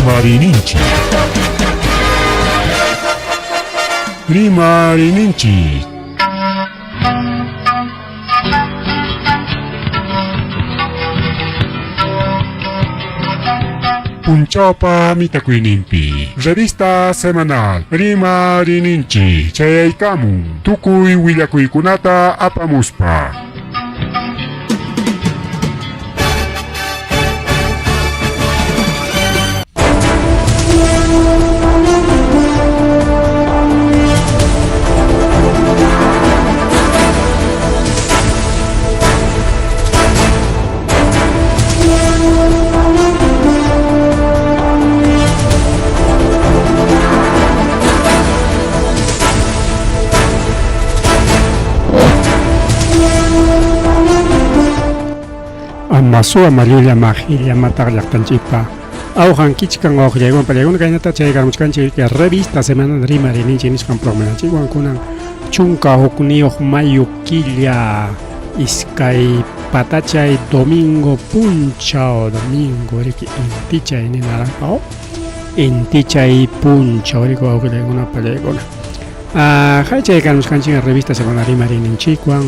Rimarininchik. Rimarininchik. Punchawpa mitakuyninpi revista semanal Rimarininchik chayaykamun tukuy willakuykunata apamuspa. Amasua Mallulla Majilla Mataq llaqtanchikpa awqan kichkan wawqillaywan pallaykuna kaynata chaykarmuchkanchik revista semanal Rimarininchik nisqan programanchikwan kunan 11 mayo killa iskay patachay domingo punchaw domingo riki intichay ninaraqaw intichay punchaw riki wawqillaykuna pallaykuna chaykarmuchkanchik revista semanal Rimarininchikwan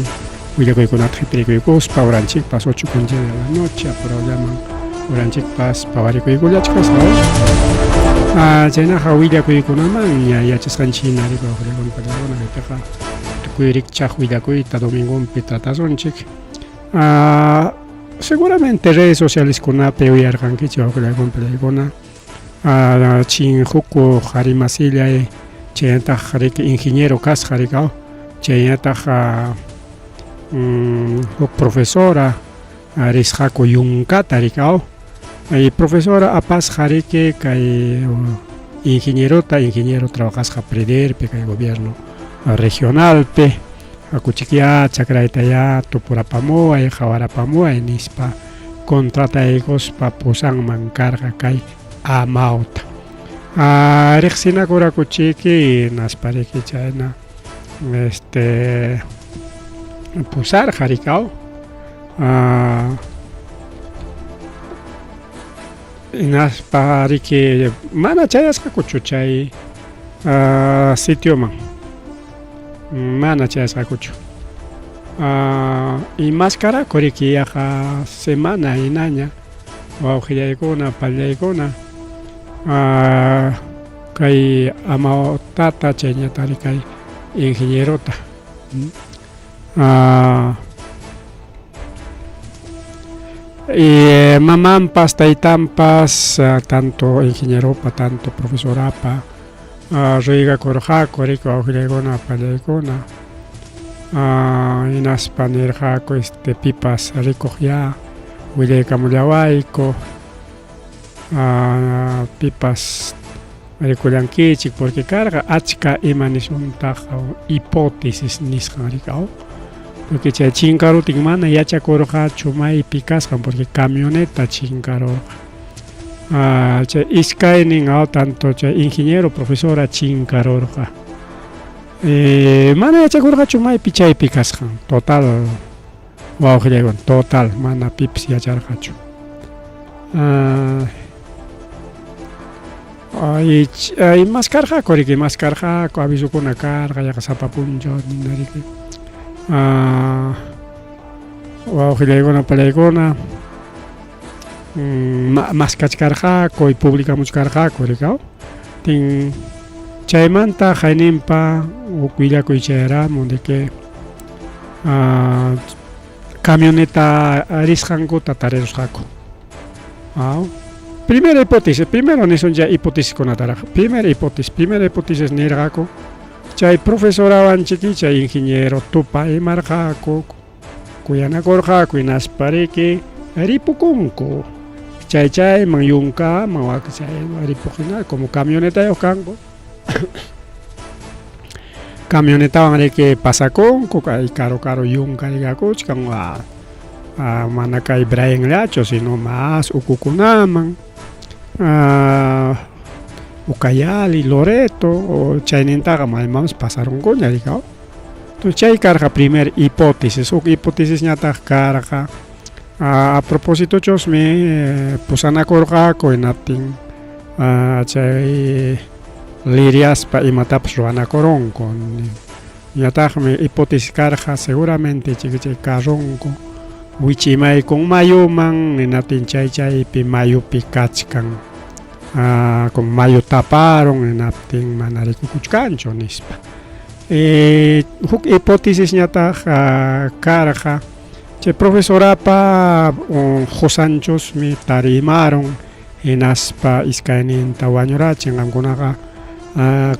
willakuykunata qhipirikuykuspa uranchikpas 8 con de la noche apurallaman uranchikpas pawarikuykullachkasqa chaynaqa willakuykunamanña yachasqanchik hina riki wawqillaykuna pallaykuna kaypiqa tukuy rikchaq willakuyta domingonpi tratasunchik. Seguramente redes socialeskunapi uyarqankichik wawqillaykuna pallaykuna chinhukuq qharimasillay chaynataq riki ingeniero kasqa riki chaynataq huk profesora risqaku yunkata riki y profesora apasqa riki kay ingenierota ingeniero trabajasqa Prederpi kay gobierno regionalpi hakuchikyá chakraytayá tupurapamuway qhawarapamuway nispa contrataykuspa pusanman karqa kay amawta. Riqsinakurakuchiki hinaspa riki chayna este pusarqa riki hinaspa riki mana chayasqakuchu chay sitioman mana chayasqakuchu. Imaskaraku riki yaqa semana hinaña wawqillaykuna pallaykuna kay amawtata chayñataq kay ingenierota. Y mamanpas taytanpas tanto ingenieropa tanto profesorapa ruygakurqaku riki wawqillaykuna pallaykuna hinaspa nirqaku este pipas rikuq ya willaykamullawayku pipas rikullankichik porque karqa achka ima nisuntaq hipótesis nisqan riki porque chay chinkarutin mana yachakurqachu maypi kasqan porque camioneta chinkarurqa. Chay iskaynin tanto chay ingeniero profesora chinkarurqa. Mana yachakurqachu maypi chaypi kasqan total wawqillaykuna total mana pipas yacharqachu. Maskarqaku riki maskarqaku avisokuna karqa yaqa sapa punchaw nina riki. Wawqillaykuna pallaykuna maskachkarqaku y publicamuchkarqaku riki tin chaymanta qayninpa huk willakuy chayaramun de que camioneta risqankuta tarirusqaku. Primera hipótesis, primero nisun chay hipótesiskunataraq. Primera hipótesis, primera hipótesis nirqaku chay profesorawan chiki chay ingeniero tupa imarqaku kuyanakurqaku hinaspa riki ripukunku chay chayman yunkaman wak chay ripuq hina como camionetayuq kanku camionetawan riki pasakunku kay karu karu yunka rikakuchkan mana kay Brainllachu sino mas ukukunaman Ucayali, Loreto o chaynintaqa maymanpas pasarunkuña riki. Entonces chay karqa primer hipótesis, huk hipótesisñataq karqa a propósito chusmi pusanakurqaku hinaptin Chay liriaspa imatapas ruwanakurunku. Ñataqmi hipótesis karqa seguramente chiki chay carronku wichimaykun mayuman hinaptin chay chaypi mayupi kachkan como mayu taparun hinaptin mana rikukuchkanchu nispa. Huk hipótesisñataq karqa chay profesorapa qusanchusmi tarimarun hinaspa iskayninta wañurachin qamkunaqa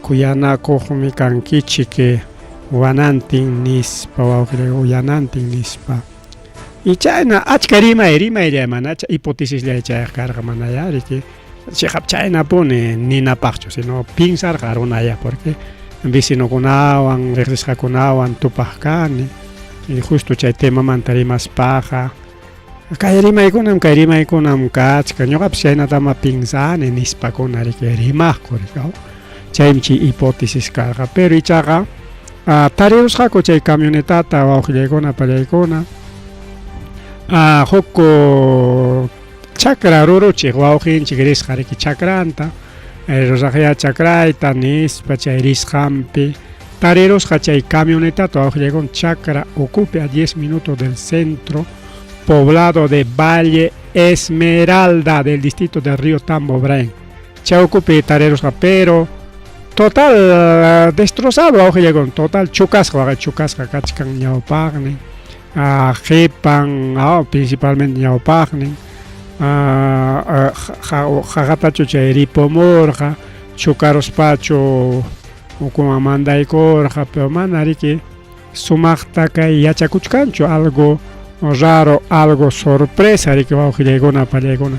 kuyanakuqmi kankichik wanantin nispa wawqillay uyanantin nispa. Y chayna achka rimay rimaylla manacha hipótesislla chayqa karqa manayá riki chiqap chaynapuni ninapaqchu sino piensarqa runaya porque vecinokunawan riqsisqakunawan tupaq kani y justo chay temamanta rimaspaqa kay rimaykunam kay rimaykunam kachkan ñuqapas chaynatama piensani nispakuna riki rimaqku riki chaymi chay hipótesis karqa pero ichaqa tarirusqaku chay camionetata wawqillaykuna pallaykuna huk chakra ruruchiq wawqinchik risqa riki chakranta ruraqyá chakrayta nispa chay risqanpi tarirusqa chay camionetata wawqillaykuna chakra ukupi a 10 minutos del centro poblado de Valle Esmeralda del distrito de Río Tambo Brain. Chay ukupi tarirusqa pero total destrozado wawqillaykuna total chukasqa waqay chukasqa kachkan ñawpaqnin qipan principalmente ñawpaqnin qaqatachu chay ripumurqa chukaruspachu ukuman mandaykurqa pero mana riki sumaqta kay yachakuchkanchu algo raro algo sorpresa riki wawqillaykuna pallaykuna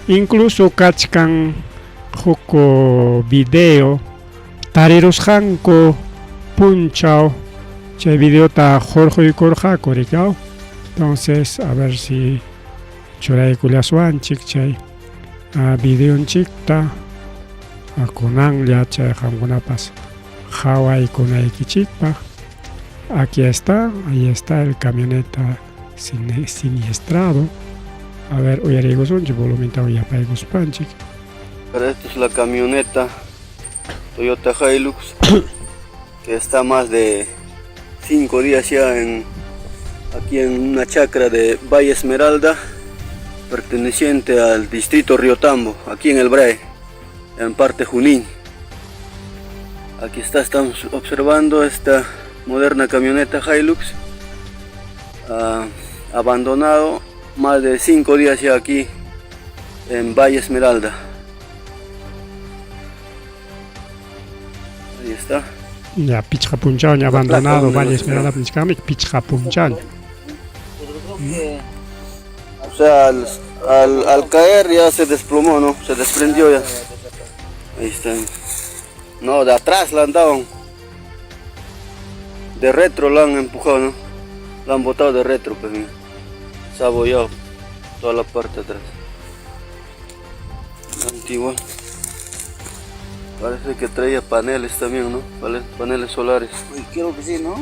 incluso kachkan huk video tarirusqanku punchaw chay videota hurquykurqaku riki entonces a ver si churaykullaswanchik chay videonchikta kunanlla chay qamkunapas qhawaykunaykichikpaq. Aquí está, ahí está el camioneta siniestrado. A ver, uyariykusunchik volumentawan yapaykuspanchik. Pero esta es la camioneta Toyota Hilux que está más de 5 días ya aquí en una chacra de Valle Esmeralda, perteneciente al distrito Río Tambo, aquí en el Brae, en parte Junín. Aquí está, estamos observando esta moderna camioneta Hilux, abandonado más de 5 días ya aquí en Valle Esmeralda. Ahí está. Ya, pichqa punchawña abandonado Valle Esmeralda nichkanmi pichqa punchawña. O sea, al caer ya se desplomó, ¿no? Se desprendió ya. Ahí está. No, de atrás la han dado. De retro la han empujado, ¿no? La han botado de retro, pues mira. Se ha abollado toda la parte de atrás. La antigua. Parece que traía paneles también, ¿no? Paneles solares. Uy, creo que sí, ¿no?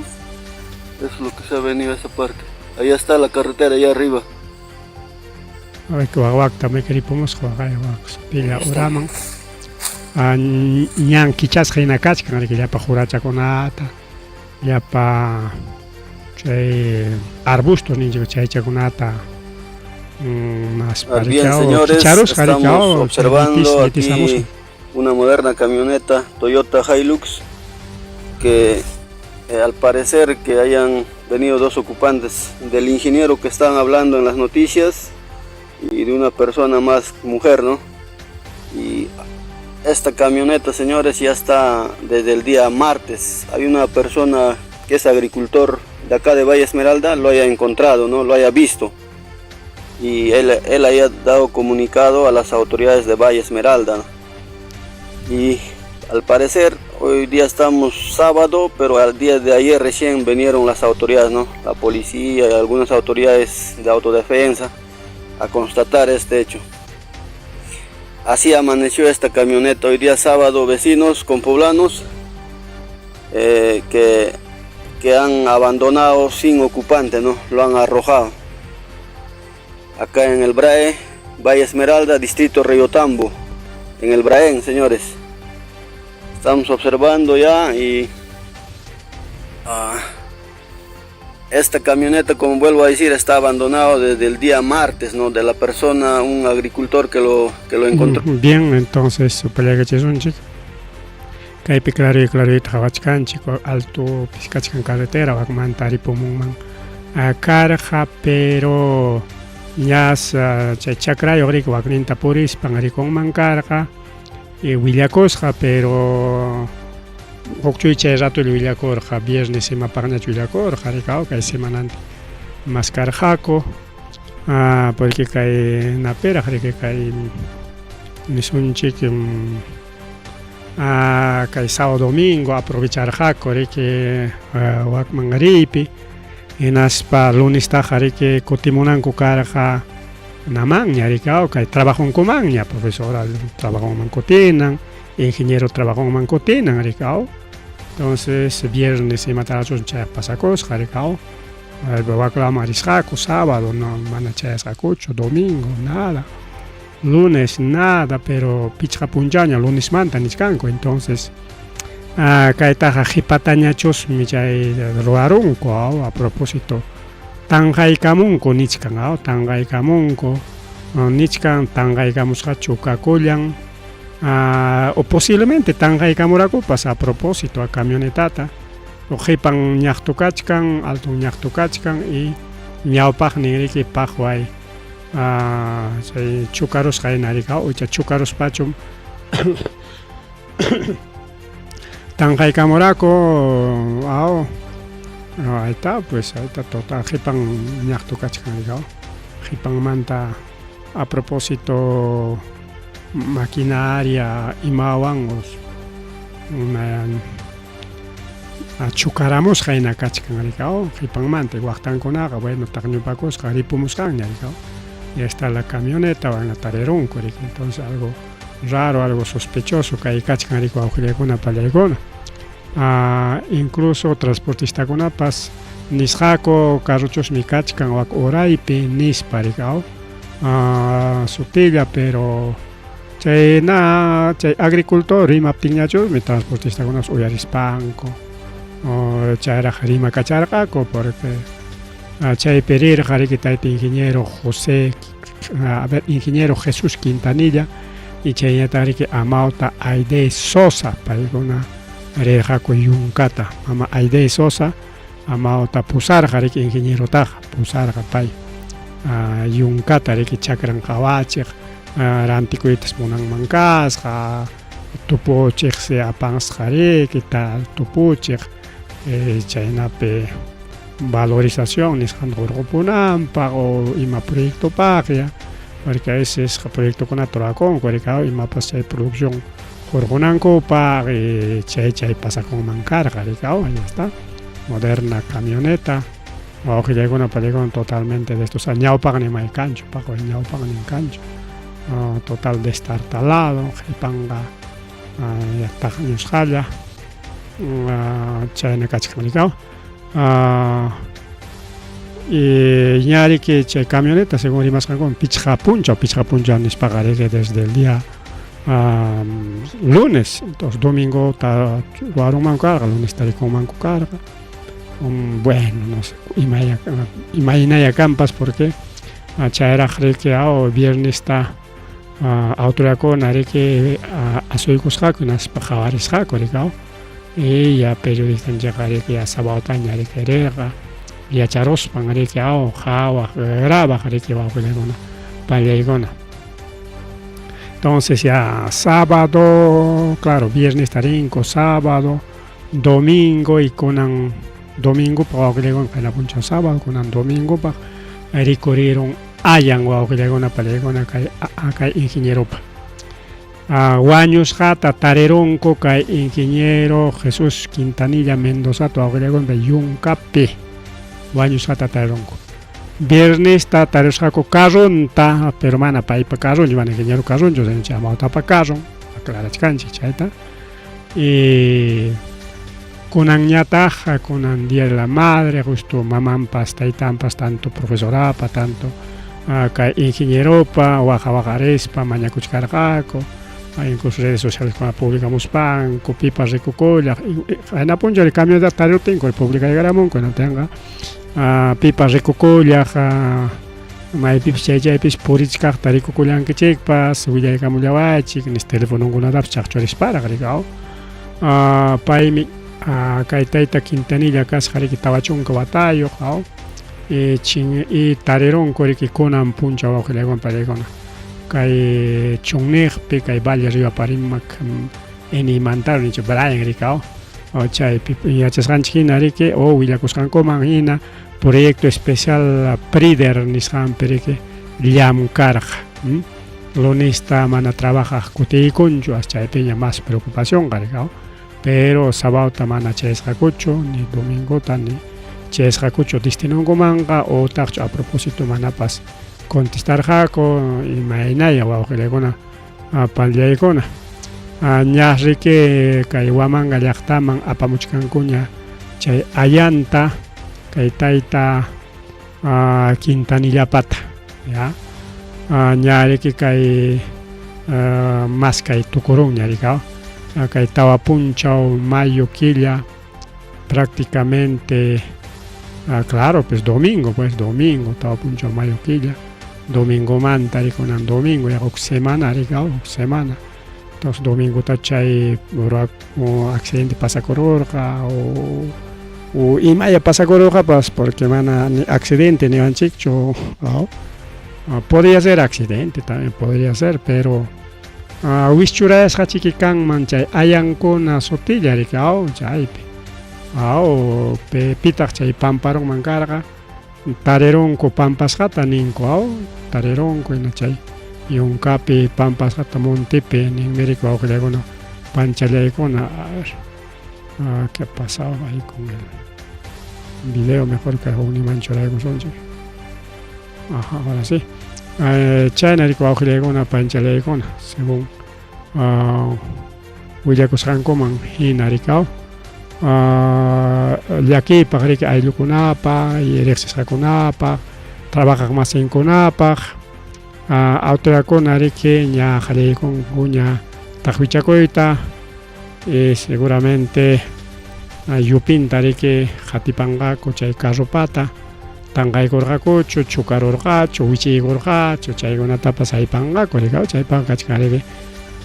Eso es lo que se ha venido a esa parte. Allá está la carretera, allá arriba. A ver, wawakta me queripumosqa waqay pilla uraman ñan kichasqa hina kachkan riki llapa jurachakunata llapa chay arbustos ninchik chaychakunata Bien, señores, estamos observando aquí una moderna camioneta Toyota Hilux que al parecer que hayan venido dos ocupantes del ingeniero que están hablando en las noticias y de una persona más mujer, ¿no? Y esta camioneta, señores, ya está desde el día martes. Hay una persona que es agricultor de acá de Valle Esmeralda, lo haya encontrado, ¿no? Lo haya visto. Y él haya dado comunicado a las autoridades de Valle Esmeralda, ¿no? Y al parecer hoy día estamos sábado, pero al día de ayer recién vinieron las autoridades, ¿no? La policía y algunas autoridades de autodefensa a constatar este hecho. Así amaneció esta camioneta hoy día sábado, vecinos con poblanos que han abandonado sin ocupante, ¿no? Lo han arrojado. Acá en el Brae, Valle Esmeralda, distrito Río Tambo, en el Braen, señores. Estamos observando ya y esta camioneta, como vuelvo a decir, está abandonado desde el día martes, ¿no? De la persona, un agricultor que lo encontró. Bien, entonces upallakachisunchik. Kaypi claro clarita qhawachkanchik, alto kachkan carretera wakmanta ripumunman karqa, pero ñas chay chakrayuq riki wakninta purispan rikunman karqa y willakusqa, pero huk chay ratolla willakurqa, viernes imapaqñach willakurqa rikaw kay semanantin maskarqaku, porque kay napiraq riki kay nisunchik kay sábado domingo aprovecharqaku riki wakman riypi, hinaspa lunestaqa riki kutimunanku karqa namanña riki kay trabajonkumanña, profesora trabajonman kutinan, ingeniero trabajonman kutinan rikaw. Entonces viernes imatarachus chay pasakusqa rikaw, waklaman risqaku sábado, no mana chayasqakuchu, domingo nada, lunes nada, pero pichqa punchawña lunesmanta nichkanku. Entonces kaytaqa qhipatañachusmi chay ruwarunku a propósito, tanqaykamunku nichkan, tanqaykamunku nichkan, tanqaykamusqa chukakullan o posiblemente tanqaykamurakupas a propósito a camionetata, qhipan ñaqtu kachkan, alton ñaqtu kachkan y ñawpaqnin riki paqway chay chukarusqa hina riki, icha chukaruspachum tanqaykamuraku aw. Ahí está, pues ahí está, total, qhipan ñaqtu kachkan riki, qhipanmanta a propósito maquinaria imawan una chukaramusqa hina kachkan riki, qhipanmanta waqtankunaqa, bueno, taqñupakusqa ripumusqanña riki, ya está la camioneta, van a tarirunku riki. Entonces algo raro, algo sospechoso kay kachkan riki, wawqillaykuna pallaykuna. Incluso transportistakunapas nisqaku carrochusmi kachkan wak uraypi nispa riki, sutilla, pero chay na chay agricultor rimaptinñachusmi transportistakunapas uyarispanku chayraq rimakacharqaku, porque chaypi rirqa riki tayta ingeniero José, a ver, ingeniero Jesús Quintanilla y chaynataq riki amawta Aide Sosa, paykuna rirqaku yunkata. Mama Aide Sosa amawta pusarqa riki ingenierotaqa, pusarqa pay yunkata riki chakran qawachiq, rantikuytas munanman kasqa, tupuchiqsi apansqa riki tupuchiq, chaynapi valorización nisqanta hurqupunanpaq o ima proyectopaq ya, porque a veces proyectokunata rurakunku riki, imapas chay producción hurqunankupaq y chay chay pasakunman karqa riki. Ahí está moderna camioneta, wawqillaykuna pallaykuna, totalmente destrozada, ñawpaqnin may kanchu, paqway ñawpaqnin kanchu, total destartalado, qhipanqa taqñusqalla, chayna kachkan riki. Y ña riki chay camioneta, según rimasqankuna, pichqa punchaw, pichqa punchaw nispaqa riki desde el día lunes, entonces domingo ruwarunmanku karqa, lunes tarikunmanku karqa. Bueno, no sé imaya imaynaya kanpas, porque chayraq riki viernesta autoridadkuna riki asuykusqaku, hinaspa qawarisqaku riki, y ya periodistanchikqa riki ya sabadotaña riki rirqa yacharuspan riki, qhawaq, grabaq riki, wawqillaykuna pallaykuna. Entonces ya sábado, claro, viernes tarinku, sábado, domingo y kunan domingopaq, wawqillaykuna, qayna punchaw sábado, kunan domingopaq rikurirun ayan, wawqillaykuna pallaykuna, kay kay ingenieropa. Wañusqata tarirunku kay ingeniero Jesús Quintanilla Mendozata, wawqillaykuna, yunkapi wañusqata tarirunku. Viernesta tarirusqaku carronta, pero mana paypa carronchu, mana ingeniero carronchu, chay amawtapa carron, aclarachkanchik chayta. Y kunanñataq, kunan Día de la Madre, justo mamanpas taytanpas, tanto profesorapa, tanto kay ingenieropa, waqa waqarispa mañakuchkarqaku. Incluso redes sociales kuna publicamuspanku pipas rikukullaq qayna punchaw camioneta tariruptinku publicaykaramunku hinaptinqa pipas rikukullaq maypipas chay chaypis purichkaqta rikukullankichikpas willaykamullawaychik nispa telefononkunatapas chaqchurisparaq riki aw paymi kay tayta Quintanilla kasqa riki 40 watayuq aw chin y tarirunku riki kunan punchaw wawqillaykuna pariykuna kay chunniqpi kay Valle Río Apurímac Eni Mantaro nichu Brian riki aw chaypi yachasqanchik hina riki o willakusqankuman hina proyecto especial PRIDER nisqanpi riki llamkarqa lunista mana trabajaq kutiykunchu as chaypiña más preocupacionqa riki aw pero sabadota mana chayasqakuchu ni domingota ni chayasqakuchu destinonkumanqa utaqchu a propósito manapas contestarqaku imaynaya wawqillaykuna panllaykuna ña riki kay Huamanga llaqtaman apamuchkankuña chay ayanta kay tayta Quintanillapata ya ña riki kay maskay tukurunña riki kay tawa punchaw mayo killa prácticamente claro pues domingo pues domingo tawa punchaw mayo killa domingomanta rikunan domingo ya huk semana riki huk semana entonces domingota chay accidente pasakururqa o imaya pasakururqapas porque mana ni accidente niwanchikchu podría ser accidente también podría ser pero wischurayasqa chiki kanman chay ayankuna sutilla riki aw chaypi aw pitaq chay pamparunman karqa tarirunku pampasqata ninku aw tarirunku hina chay yunkapi pampasqata montepi ninmi riki wawqillaykuna panchallaykuna. A ver, ¿qué ha pasado ahí con el video? Mejor kay hukniman churaykusunchik. Ajá, ahora sí. Chayna riki wawqillaykuna panchallaykuna según willakusqankuman hina riki aw llakiypaq riki ayllukunapaq riqsisqakunapaq trabajaq masinkunapaq autoridadkuna riki ña qallaykunkuña taqwichakuyta y seguramente yupinta riki qatipanqaku chay carropata tanqaykurqakuchu chukarurqachu wichiykurqachu chaykunatapas aypanqaku riki chaypaq kachkan riki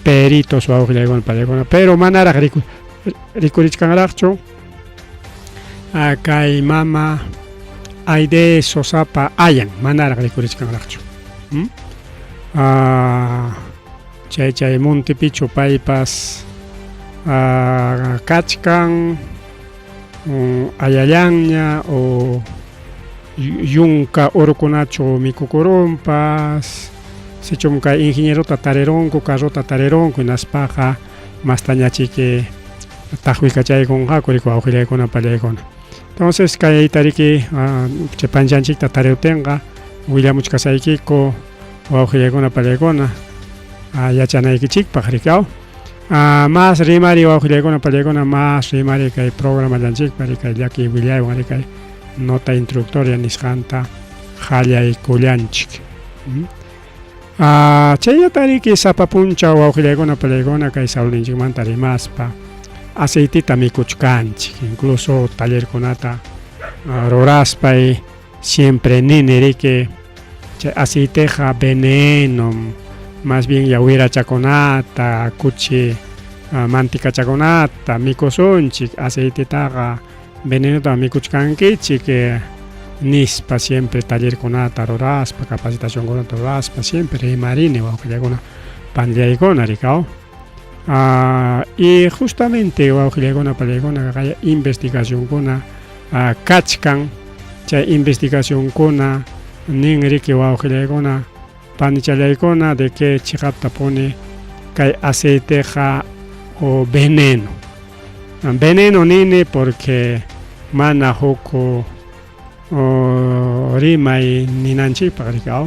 peritos wawqillaykuna pallaykuna pero manaraq rikurichkanraqchu kay mama Aide Sosapa ayan manaraq rikurichkanraqchu chay chay montepichu paypas kachkan ayallanña o yunka urukunachu mikukurunpas sichum kay ingenierota tarirunku carrota tarirunku hinaspaqa mastañachiki taqwikachaykunqaku riki wawqillaykuna pallaykuna entonces kayta riki chay panchanchikta tariruptinqa willamuchkasaykiku wawqillaykuna pallaykuna yachanaykichikpaq riki aw mas rimari wawqillaykuna pallaykuna mas rimari kay programallanchikpa riki kay llaki willaywan riki kay nota introductoria nisqanta qallaykullanchik. Chaynata riki sapa punchaw wawqillaykuna pallaykuna kay saludninchikmanta rimaspa aceitita mikuchkanchik incluso tallerkunata ruraspay siempre nini riki chay aceiteqa venenom más bien ya wirachakunata kuchi mantikachakunata mikusunchik aceitetaqa venenota mikuchkankichik nispa siempre tallerkunata ruraspa capacitacionkunata ruraspa siempre rimarini wawqillaykuna panllaykuna riki aw y justamente wawqillaykuna pallaykuna kay investigacionkuna kachkan chay investigacionkuna nin riki wawqillaykuna panichallaykuna de que chiqaptapuni kay aceiteqa o veneno veneno nini porque mana huk rimay ninanchikpaq riki aw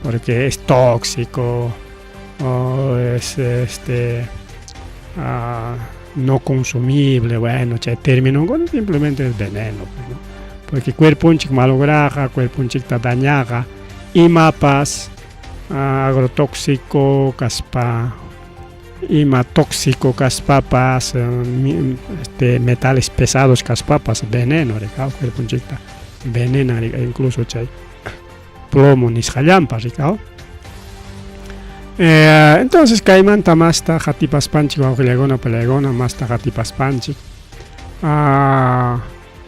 porque es tóxico o es no consumible, bueno, chay término simplemente es veneno, pues, ¿no? Porque cuerponchik malograqa, cuerponchikta dañaqa, imapas agrotóxico kaspa. Ima tóxico kaspapas, este, metales pesados kaspapas, veneno rika, cuerponchikta venenan rika, incluso chay plomo nisqallanpas rika. Entonces kaymanta masta qatipaspanchik wawqillakuna palaykuna masta qatipaspanchik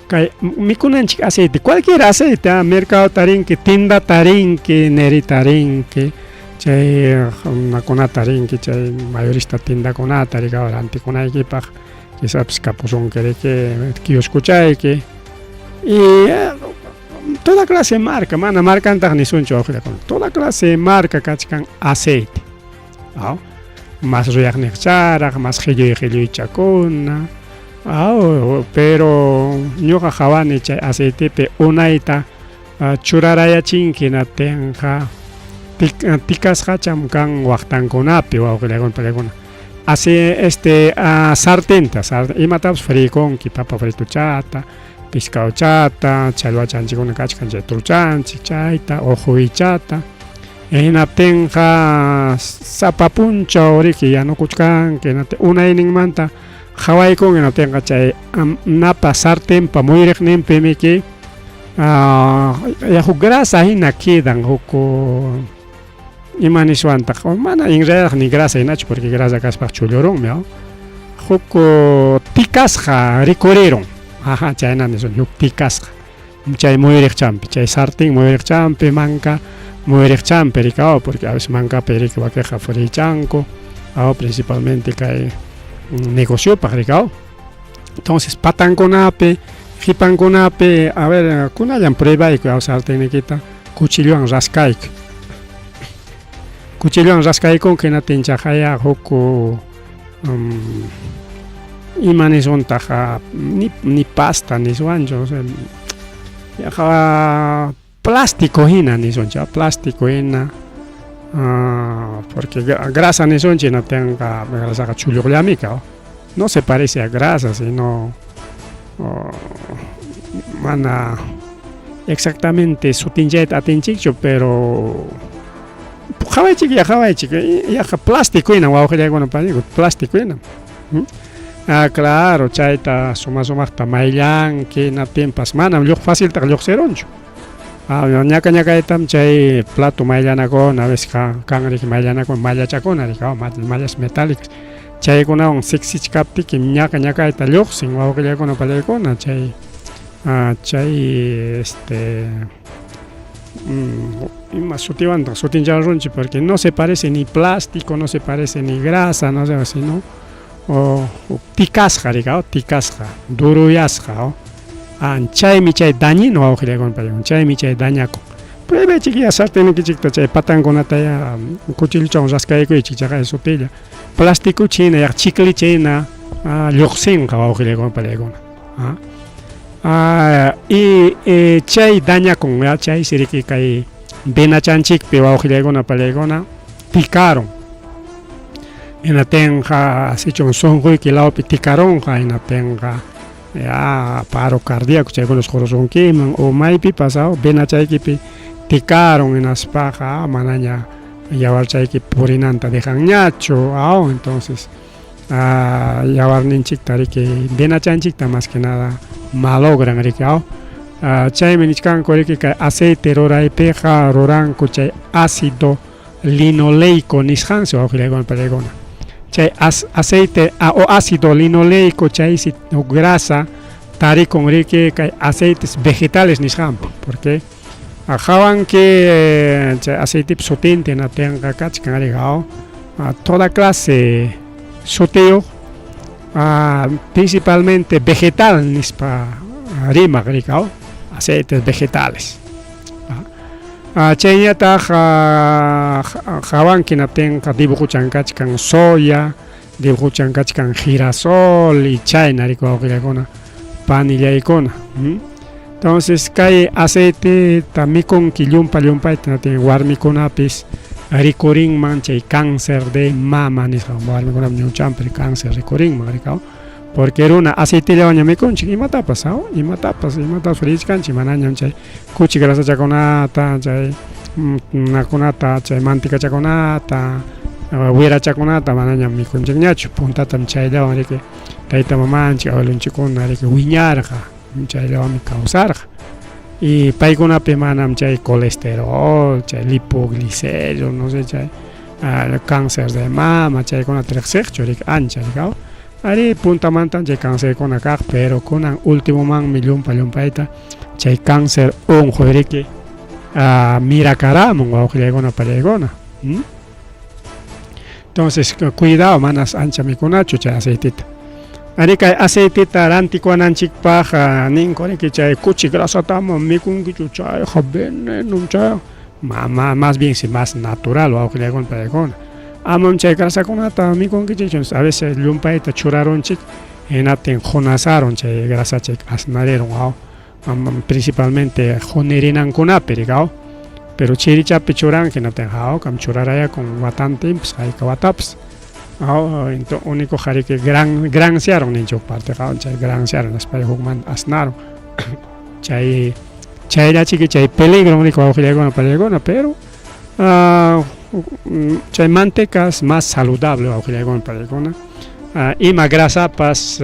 kay mikunanchik aceite, cualquier aceite, mercado tarinki, tienda tarinki, neri tarinki, chay runakunata rinki, chay mayorista tiendakunata rika rantikunaykipaq, quizapis kapusunki riki kioscochayki y toda clase de marca, mana marcantaq nisunchu wawqillakuna, toda clase de marca kachkan aceite, aw, mas ruyaqniqcharaq, mas qhilluy qhilluychakuna, aw, pero ñuqa qhawani chay aceitepi unayta churarayachinki hinaptinqa tikasqacham kan waqtankunapi wawqillakuna pallakuna. Así este sartenta, imatapas frikunki, papa frituchata, pescadochata, challwachanchikkuna kachkan chay truchanchik chayta, uquychata. Hinaptinqa sapa punchaw riki yanukuchkanki, hinaptin unayninmanta qhawaykunki hinaptinqa chay napa sartenpa muyriqninpimiki huk grasa hina quedan, huk ima niswantaq, mana en realidad ni grasa hinachu porque grasa kaspaq chullurunmi, huk tikasqa rikurirun, aja chayna nisun, huk tikasqa chay muyriqchampi, chay sartén muyriqchampi, manka muyriqchampi rikaw, porque a veces mankapi riki wakiqa frichanku, principalmente kay negociopaq rikaw. Entonces patankunapi, qipankunapi, a ver, kunallan pruebayku sartenniykita cuchillowan raskayku. Cuchillowan raskaykunki hinaptin chaqaya huk ima nisuntaq, ni pasta niswanchu, o sea, yaqa plástico hina nisunchik, plástico hina, porque grasa nisunchik hinaptinqa grasaqa chulluqllamika, no se parece a grasa, sino mana exactamente sutinchayta atinchikchu, pero qhawaychik ya qhawaychik, yaqa plástico hina wawqillaykuna paniku, plástico hina. Claro, chayta suma sumaqta mayllanki hinaptinpas manam faciltaqa lluqsirunchu. Ñaka ñakaytam chay plato mayllanakuna, a veces kan riki mayllanakuna, mallachakuna riki, mallas metálicas, chaykunawan siksichkaptiki ñaka ñakayta lluqsin wawqillaykuna palaykuna chay chay este ima sutiwantaq sutincharunchik, porque no se parece ni plástico, no se parece ni grasa, no sé, sino tikasqa rika, tikasqa, duruyasqa, chaymi chay dañino wawqillaykuna palaykuna, chaymi chay dañakun. Pruebaychik ya sartennikichikta chay patankunata ya cuchillochawan raskaykuychik chaqay sutilla, plástico china yaqa chiclicha hina lluqsinqa wawqillaykuna palaykuna. Y chay dañakun, ya chaysi riki kay venachanchikpi wawqillaykuna palaykuna tikarun. Hinaptinqa sichun sunquyki lawpi tikarunqa, hinaptinqa ya paro cardíaco chaykuna suqrusunkiman, o maypipas venachaykipi tikarun hinaspaqa manaña yawarchayki purinanta dejanñachu, entonces yawarninchikta riki venachanchikta más que nada malogran riki, chaymi nichkanku riki kay aceite ruraypiqa ruranku chay ácido linoleico nisqansi wawqillaykuna palaykuna, chay aceite o ácido linoleico chaysi grasa tarikun riki kay aceites vegetales nisqanpi, porque qhawanki chay aceitepi sutinta hinaptinqa kachkan riki, toda clase sutiyuq, principalmente vegetal nispa rimaq riki, aceites vegetales. Chayñataq qhawanki hinaptinqa dibujuchan kachkan soya, dibujuchan kachkan girasol y chayna riki wawqillaykuna panillaykuna. Entonces kay aceiteta mikunki llumpa llumpayta hinaptin warmikunapis rikurinman chay cáncer de mama nisqa, warmikunap ñunchanpi cáncer rikurinman riki, porque runa aceitellawanña mikunchik imatapas, imatapas, imatapas frichkanchik, manañam chay kuchi grasachakunata, chay nakunata, chay mantecachakunata, Wirachakunata manañam mikunchikñachu, puntatam chayllawan riki tayta mamanchik, abuelonchikkuna riki wiñarqa, chayllawanmi kawsarqa. Y paykunapi manam chay colesterol, chay lipoglicérido, no sé, chay cáncer de mama, chaykunata riqsiqchu riki ancha riki aw. Arí, puntamantam chay cancerkuna kaq, pero kunan ultimomanmi llumpa llumpayta chay cáncer unquy riki mirakaramun wawqillaykuna pallaykuna. Entonces, cuidado, manas ancha mikunachu chay aceitita. Arí, kay aceitita rantikuwananchikpaq ninku riki chay kuchi grasatama mikunkichu chayqa veneno chay ma, más bien si más natural wawqillaykuna pallaykuna. Amam chay grasakunata mikunkichikchu, a veces llumpayta churarunchik hinaptin qunasarun chay grasachik asnarirun aw, principalmente qunirinankunapi riki aw. Pero chirichapi churanki hinaptin hawkam churarayakun watantinpas hayka watapas. Aw, único qariki gran gransearun ninchik huk parteqa chay gransearun hinaspa hukmanta asnarun. Chay chayllachiki chay peligro riki wawqillaykuna pallaykuna, pero chay mantecas más saludable wawqillaykuna pallaykuna. Ima grasapas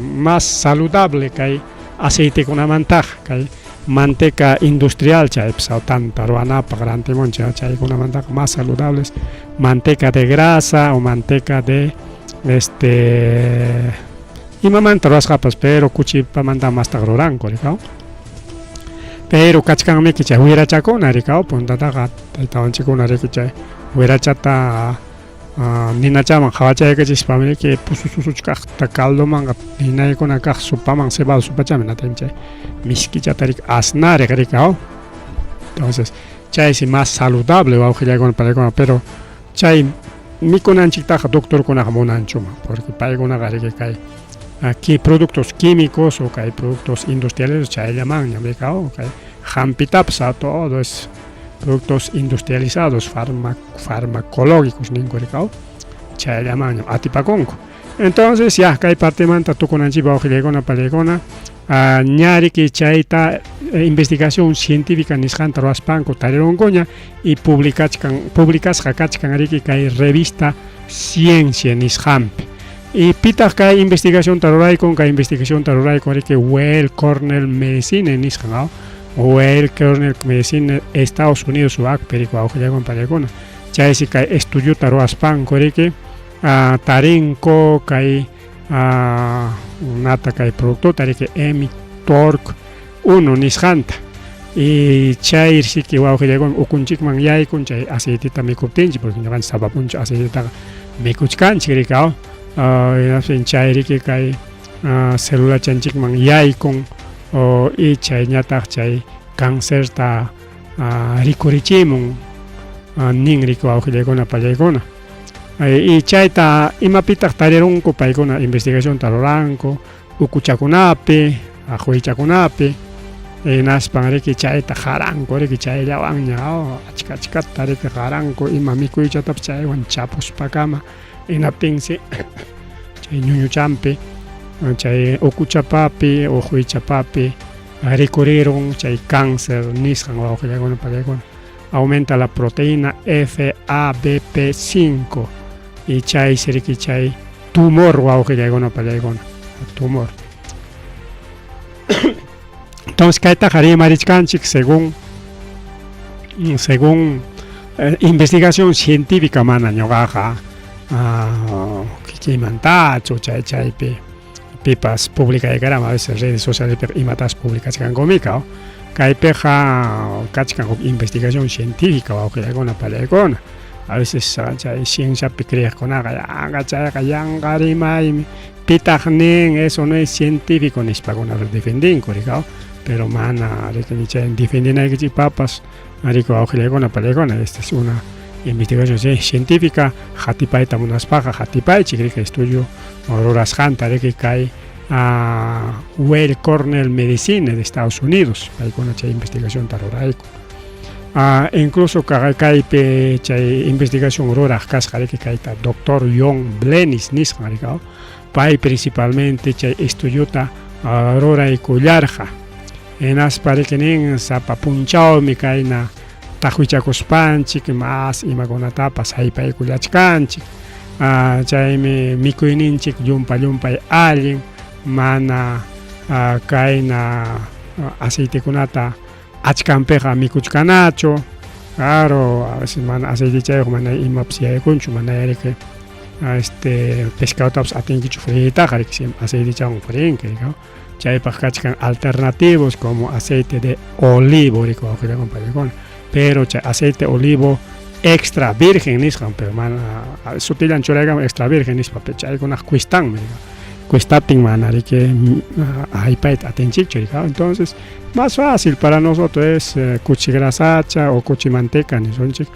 más saludable kay aceitekunamantaqa, kay manteca industrial chaypas tanta ruwanapaq rantimunchik chaykunamantaqa más saludables manteca de grasa o manteca de imamanta ruwasqapas, pero kuchipamanta mastaqa ruranku rikaw. Pero kachkanmiki chay wirachakuna rikaw, puntataqa taytawanchikkuna riki chay wirachata ninachaman qhawachaykachispa riki pusususuchkaqta caldomanqa ninaykuna kaq sopaman cebada sopachami natin chay miskichata riki asnariq rikaw. Entonces chaysi más saludable wawqillaykuna pallaykuna, pero chay mikunanchiktaqa doctorkunaqa munanchuman, porque paykunaqa riki kay aquí productos químicos o kay productos industriales chayllamanñam rikaw, kay hampitapas todo es productos industrializados farmacológicos ninku rikaw, chayllamanñam atipakunku. Entonces ya kay partemanta tukunanchikpaq wawqillaykuna pallaykuna, ña riki chayta investigación científica nisqanta ruwaspanku tarirunkuña y publicachkan publicasqa kachkan riki kay revista Ciencia nisqanpi. Y pitaq kay investigacionta ruraykun? Kay investigacionta ruraykun riki Weill Cornell Medicine nisqan aw, Weill Cornell Medicine Estados Unidos wakpi riki wawqillaykuna pallaykuna. Chaysi kay estudiota ruwaspanku riki tarinku kay nata kay productota riki mTORC 1 nisqanta. Y chay riki wawqillaykuna ukunchikman yaykun chay aceitita mikuptinchik, porque ñuqanchik sapa punchaw aceititaqa mikuchkanchik riki aw. Hinaptin chay riki kay celulachanchikman yaykun y chayñataq chay cancerta rikurichimun nin riki wawqillaykuna pallaykuna. Y chayta imapitaq tarirunku paykuna investigacionta ruranku ukuchakunapi, quychakunapi, hinaspan riki chayta qaranku riki chayllawanña achka achkata riki qaranku ima mikuychatapas chaywan chapuspakama, hinaptinsi chay ñuñuchampi chay ukuchapapi o quychapapi rikurirun chay cáncer nisqan wawqillaykuna pallaykuna. Aumenta la proteína FABP5 y chaysi riki chay tumor wawqillaykuna pallaykuna, tumor. Entonces kaytaqa rimarichkanchik según investigación científica, mana ñuqaqa kikiymantachu chay chaypi pipas publicaykarama a veces redes sociales imatas publicachkankumika. Kaypiqa kachkan huk investigación científica wawqillaykuna pallaykuna. A veces chay cienciapi creeqkunaqa yanqa chayqa yanqa rimaymi, pitaq nin eso no es científico nispakuna defendinku rikaw, pero mana riki chay defendinaykichikpapas riki wawqillaykuna pallaykuna, esta es una investigación científica, hatipayta munaspaqa hatipaychik riki estudio rurasqanta riki kay Weill Cornell Medicine de Estados Unidos, paykuna chay investigacionta rurayku. Incluso kaypi chay investigación ruraq kasqa riki kayta Dr. John Blenis nisqan riki, pay principalmente chay estudiota ruraykullarqa. Hinaspa riki nin sapa punchawmi kayna Taqwichakuspanchik mas imakunatapas haypaykullachkanchik. Chaymi mikuyninchik llumpa llumpay allin mana kayna aceitekunata achkanpiqa mikuchkanachu. Claro, a veces mana aceitechayuq mana imapas yaykunchu, mana riki este pescadotapas atinkichu freiytaqa riki aceitechawan freinki riki. Chaypaq kachkan alternativos como aceite de olivo riki wawqillakuna panikuna. Pero chay aceite olivo extra virgen nisqan, pero mana sutillan churaykamun extra virgen nispa, pero chaykunaq cuestanmi. Cuestaptin mana riki haypayta atinchikchu riki. Entonces, más fácil para nosotros es kuchi grasacha o kuchi manteca nisunchik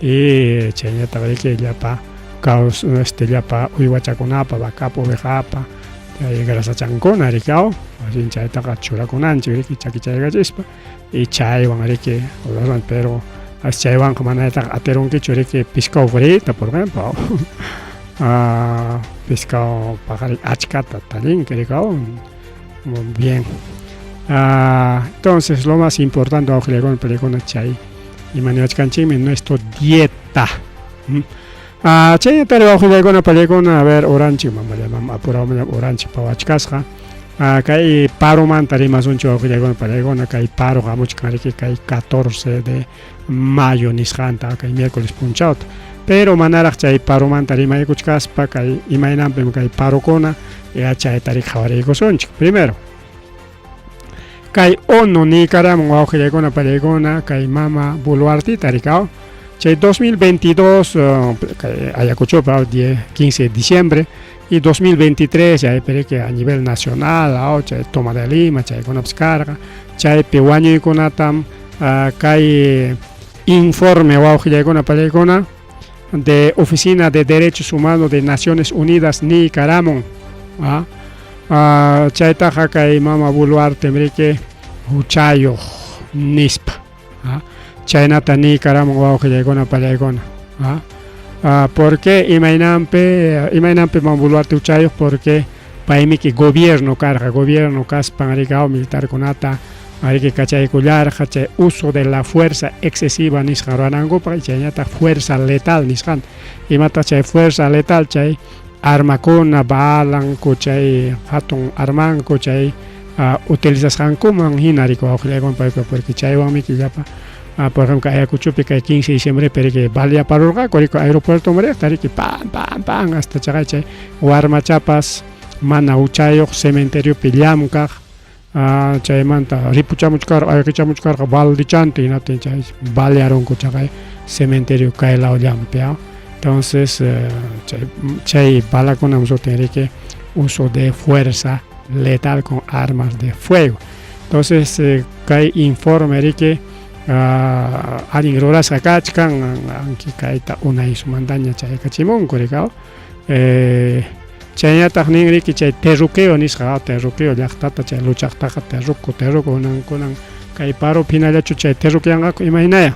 y chaynataq riki llapa caus este llapa uywachakunapa, vacapa, ovejapa chay grasachankuna riki aw, asin chaytaqa churakunanchik riki chakichaykachispa y chaywan riki pero chaywanqa manataq atirunkichu riki pescado frita por ejemplo. Pescado paqarin achkata tallinki riki aw. Bien. Entonces lo más importante wawqillakuna panikuna chay ima niwachkanchikmi nuestro dieta. Chaynatari wawqillakuna panikuna a ver horanchik mamallam apurawmanñam horanchik pawachkasqa. Kay paromanta rimasunchik wawqillakuna panikuna kay paro hamuchkan riki kay 14 de mayo nisqanta kay miércoles punchawta. Pero manaraq chay paromanta rimaykuchkaspa kay imaynanpim kay parokuna ya chayta riki qhawariykusunchik. Primero, kay ONU niykaramun wawqillakuna panikuna kay mama Boluartita rikaw chay 2022 kay Ayacuchopi 15 de diciembre y 2023 chaypi riki a nivel nacional aw chay toma de Lima chaykunapas karqa chaypi wañuykunatam kay informe wawqillakuna panikuna de Oficina de Derechos Humanos de Naciones Unidas niykaramun chaytaqa kay mama Boluarte riki huchayuq nispa chaynata niykaramun wawqillakuna panikuna. ¿Por qué imaynanpi mama Boluarte huchayuq? Porque paymiki gobierno karqa, gobierno kaspan riki militarkunata riki kachaykullarqa chay uso de la fuerza excesiva nisqa ruwanankupaq y chaynataq fuerza letal nisqanta. Imataq chay fuerza letal? Chay armakuna, balanku, chay hatun armanku, chay utilizasqankuman hina riki wawqillakuna paykuna, porque chaywanmi llapa por ejemplo Ayacuchopi kay 15 de diciembre riki baleaparurqaku riki aeropuertoman riqta riki pam pam pam hasta chaqay chay warmachapas mana huchayuq cementeriopi llamkaq chaymanta ripuchamuchkarqa ayqichamuchkarqa baldichantin hinaptin chay balearunku chaqay cementerio kay lawllanpi. Entonces chay balakunam sutin riki uso de fuerza letal con armas de fuego. Entonces kay informe riki allin rurasqa kachkan anki kayta unaysumantaña chaykachimunku riki. Chaynataq nin riki chay terruqueo nisqa, terruqueo llaqtata chay luchaqtaqa terruco terruco kunan kay paropi hinallachu chay terruqueanqaku imaynaya.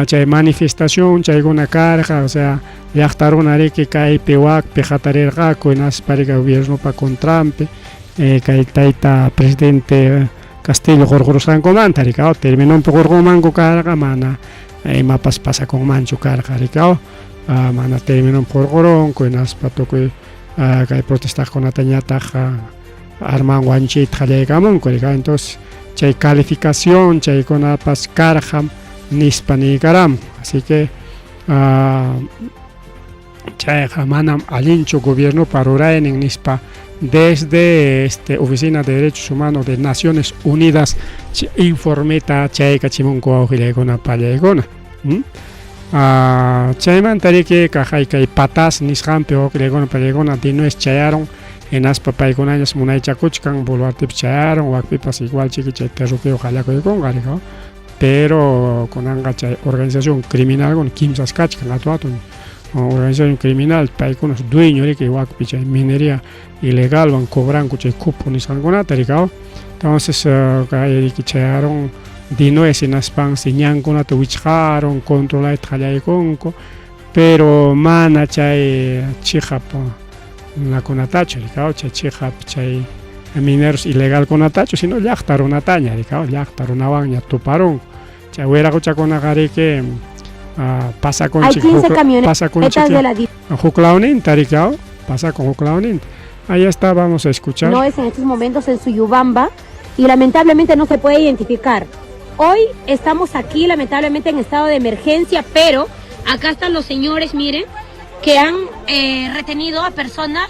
Chay manifestación chaykuna karqa, o sea llaqta runa riki kaypi wakpi hatarirqaku hinaspa riki gobiernopa contranpi kay tayta presidente Castillo hurqurusqankumanta riki, terminonpi hurqunmanku karqa mana imapas pasakunmanchu karqa riki, mana terminonpi hurqurunku hinaspa tukuy kay protestaqkunatañataq arman wañuchiyta qallaykamunku riki. Entonces chay calificación chaykunapas karqam nispa niykaramun. Así que chayqa manam allinchu gobiernopa ruraynin nispa desde este Oficina de Derechos Humanos de Naciones Unidas informeta chaykachimunku wawqillaykuna pallaykuna. Chaymanta riki kaqay kay patas nisqanpi wawqillaykuna pallaykuna dinues chayarun hinaspa paykunañas munaychakuchkan Boluartepi chayarun wakpipas igual chiki chay terruqueo qallakuykunqa riki. Pero kunanqa chay organización criminal kimsas kachkan atu atun organización criminal paykunas dueño riki wakpi chay minería ilegalwan cobranku chay cupo nisqankunata riki. Entonces kay riki chayarun dinues hinaspansi ñankunata wichqarun controlayta qallaykunku pero mana chay chiqap runakunatachu riki, chay chiqap chay mineros ilegalkunatachu sino llaqta runataña riki, llaqta runawanña tuparunku. Chay wiraquchakunaqa riki Hay pasakunchik 15 huk camionetas pasakunchik de la huklawninta riki pasakun huklawninta. Ahí está, vamos a escuchar. No es en estos momentos en Suyubamba y lamentablemente no se puede identificar. Hoy estamos aquí lamentablemente en estado de emergencia, pero acá están los señores, miren, que han retenido a personas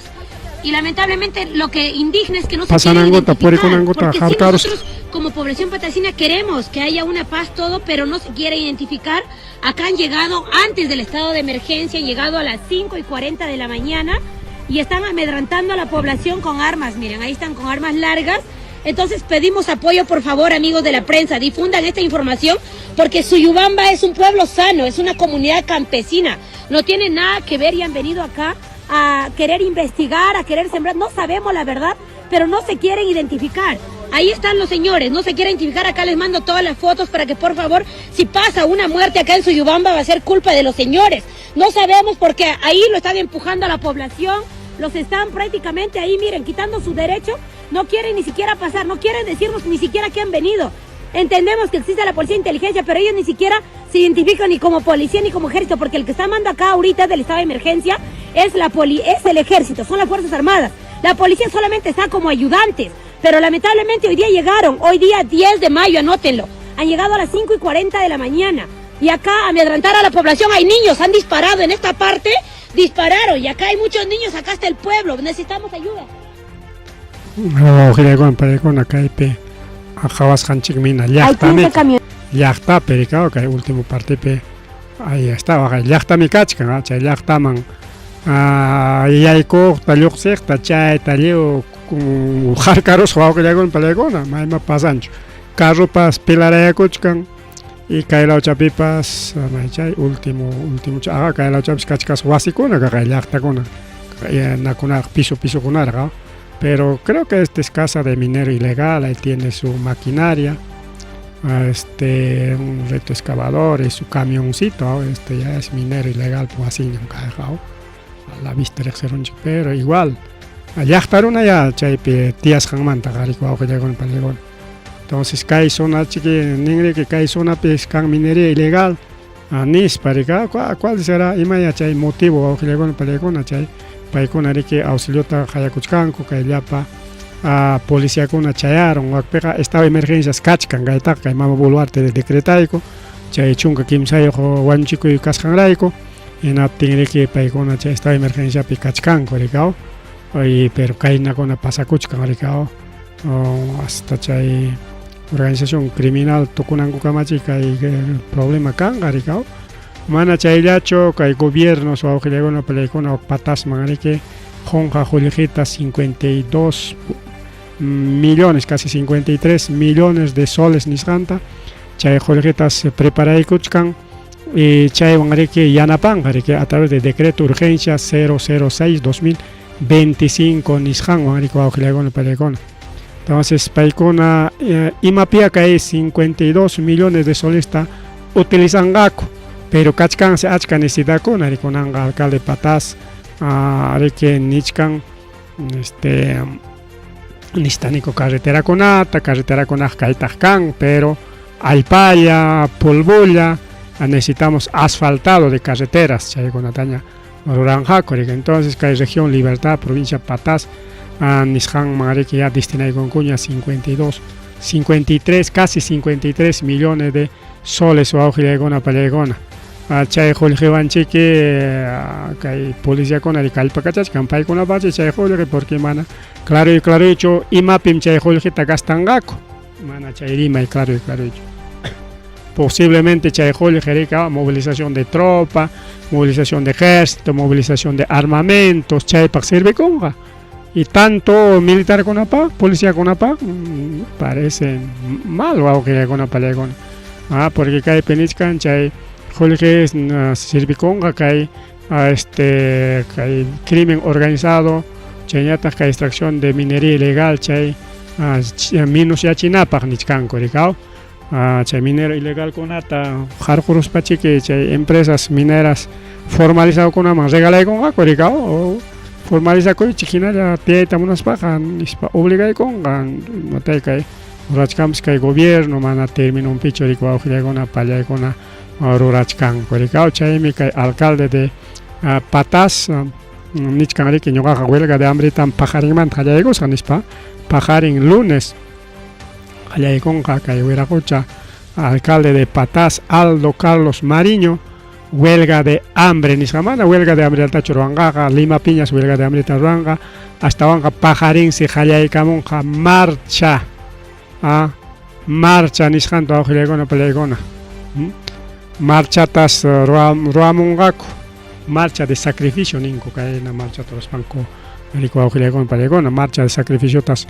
y lamentablemente lo que indigna es que no se quieren Pasanankuta, identificar, purikunankuta, porque sí harkarus. nosotros como población patasina queremos que haya una paz todo, pero no se quiere identificar. Acá han llegado antes del estado de emergencia, han llegado a las 5:40 de la mañana y están amedrantando a la población con armas, miren, ahí están con armas largas. Entonces pedimos apoyo, por favor, amigos de la prensa, difundan esta información, porque Suyubamba es un pueblo sano, es una comunidad campesina, no tiene nada que ver y han venido acá a querer investigar, a querer sembrar, no sabemos la verdad, pero no se quieren identificar. Ahí están los señores, no se quieren identificar, acá les mando todas las fotos para que por favor, si pasa una muerte acá en Suyubamba va a ser culpa de los señores. No sabemos porque ahí lo están empujando a la población, los están prácticamente ahí, miren, quitando su derecho, no quieren ni siquiera pasar, no quieren decirnos ni siquiera que han venido. Entendemos que existe la policía de inteligencia, pero ellos ni siquiera se identifican ni como policía ni como ejército, porque el que está mandando acá ahorita del estado de emergencia es la poli, es el ejército, son las Fuerzas Armadas. La policía solamente está como ayudantes, pero lamentablemente hoy día llegaron, hoy día 10 de mayo, anótenlo, han llegado a las 5:40 de la mañana. Y acá a amedrentar a la población, hay niños, han disparado en esta parte, dispararon, y acá hay muchos niños, acá está el pueblo, necesitamos ayuda. Wawqillaykuna paykuna kaypi qhawasqanchikmi hina Hay llaqtami 15 camionetas. Llaqtapi rikaw kay último partipi ahí está llaqtami kachkan chay llaqtaman yaykuqta lluqsiqta chayta lliw harkarusqa wawqillaykuna paykuna mayma pasanchu carropas pilarayakuchkan y kay lawchapipas may chay último último kay lawchapis kachkas wasikuna kay llaqtakuna nakunaraq piso pisokunaraq. Pero creo que esta es casa de minero ilegal, ahí tiene su maquinaria, un reto excavador y su camioncito, este ya es minero ilegal, pues así a la vista pero igual llaqtaruna ya chaypi tiyasqanmanta qhari wawqillaykuna paykuna. Entonces kay zona chiki ninriki kay zonapi kan minería ilegal nispa rika. ¿Cuál será imaya chay motivo, wawqillaykuna paykuna? Chay paykuna riki auxiliota qayakuchkanku kay llapa policiakuna chayaron wakpiqa estado de emergencias kachkan kaytaqa kay mama Boluarte decretayku chay 13 wañuchikuy kasqanrayku hinaptin riki paykuna chay estado de emergenciapi kachkanku rikaw y pero kaynakuna pasakuchkan rikaw hasta chay organización criminal tukunanku kamachi kay problema kanqa rikaw. Mana chayllachu kay gobiernos wawqillaykuna paykuna patasman riki qunqa qullqita 52 millones, casi 53 millones de soles nisqanta chay qullqitas preparaykuchkan y chaywan riki yanapanqa riki a través de decreto urgencia 006 2025 nisqanwan riki wawqillaykuna paykuna. Entonces paykuna imapia kay 52 millones de solesta utilizanqaku, pero kachkansi achka necesidadkuna rikunanqa alcalde Pataz riki nichkan necesitaniku carreterakunata, carreterakunaqa kaytaq kan pero allpalla, polvolla, necesitamos asfaltado de carreteras, chaykunataña ruranqaku riki. Entonces kay región Libertad, provincia Pataz nisqanman riki ya destinaykunkuña 52, 53, casi 53 millones de soles wawqillaykuna pallaykuna. Chay qullqiwanchiki kay policiakuna kallpakachachkan paykunapacha chay qullqi porque mana claro y clarochu imapim chay qullqita gastanqaku, mana chay rimay claro y clarochu. Posiblemente chay qullqi rika movilización de tropa, movilización de ejército, movilización de armamentos, chaypaq sirvikunqa. Y tanto militar kunapaq, policía kunapaq, parece mal wawqillaykuna pallaykuna. Porque kaypi nichkan chay qullqi sirvikunqa kay kay crimen organizado, chaynataq kay extracción de minería ilegal chay minus yachinapaq nichkanku rikaw. Chay minero ilegal kunata harquruspachiki chay empresas mineras formalizadokunaman regalaykunqaku rikaw o formalizakuychik hinalla tiyayta munaspaqa nispa obligaykunqa matay kay Rurachkanpas kay gobierno mana terminonpichu riki wawqillaykuna pallaykuna rurachkanku riki chaymi kay alcalde de Pataz nichkan riki ñuqaqa huelga de hambretam paqarinmanta qallaykusqa nispa paqarin lunes qallaykunqa kay Wiraqucha alcalde de Pataz Aldo Carlos Mariño huelga de hambre nisqa mana huelga de hambretachu ruwanqaqa Lima piñas huelga de hambreta ruwanqa astawanqa paqarinsi qallaykamunqa marcha marcha nisqanta wawqillaykuna palaykuna marchatas ruwamunqaku marcha de sacrificio ninku kayna marchata ruwaspanku riku wawqillaykuna palaykuna marcha de sacrificiotas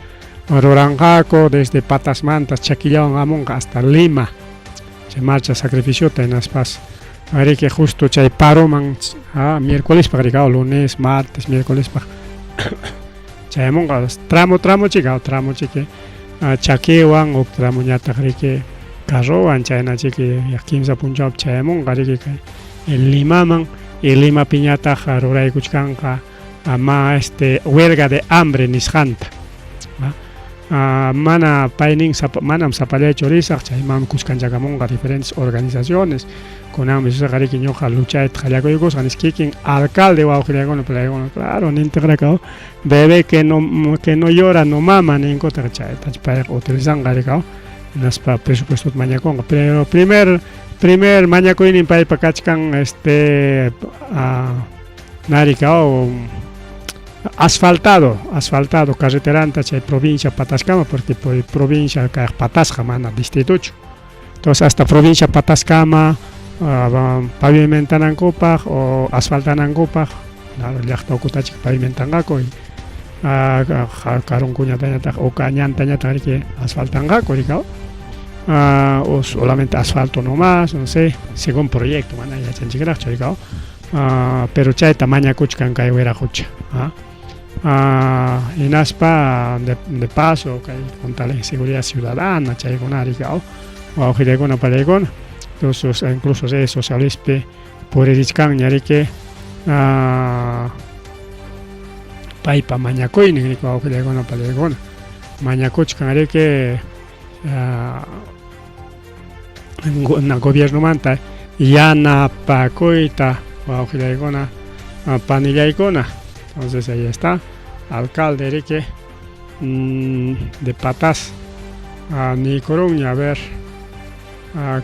ruranqaku desde Patasmanta chakillawan hamunqa hasta Lima chay marcha sacrificiota hinaspas riki justo chay paroman miércolespaq riki lunes martes miércolespaq chayamunqa tramo tramo chika tramo chiki chakiwan huk tramoñataq riki carrowan chayna chiki kimsa punchawpi chayamunqa riki kay Limaman y Limapiñataq ruraykuchkanqa ma este huelga de hambre nisqanta mana paynin manam sapallaychu risaq chaymanmi kuskanchakamunqa diferentes organizaciones kunanmi susqa riki ñuqa luchayta qallakuykusqa nispa kikin alcalde wawqillaykuna palaykuna claro nintiqraka bebé que no llora no mama ninkutaq chaytachu payqa utilizanqa riki hinaspa presupuestota mañakunqa pero primer mañakuynin paypa kachkan este narika asfaltado asfaltado carreteranta chay provincia Pataskama porque por provincia kay Patasqa mana distrituchu entonces hasta provincia Pataskama pavimentanankupaq o asfaltanankupaq llaqta ukutachik pavimentanqaku y karunkuñatañataq o ñantañataq riki asfaltanqaku riki o solamente asfalto nomás no sé según proyecto mana yachanchikraqchu riki pero chayta mañakuchkan kay Wiraqucha hinaspa de paso kay contra la inseguridad ciudadana chaykuna riki wawqillaykuna palaykuna entonces incluso redes socialespi puririchkanña riki paypa mañakuynin riki wawqillaykuna palaykuna mañakuchkan riki gobiernomanta yanapakuyta wawqillaykuna panillaykuna entonces ahí está alcalde riki de Pataz niykurunña a ver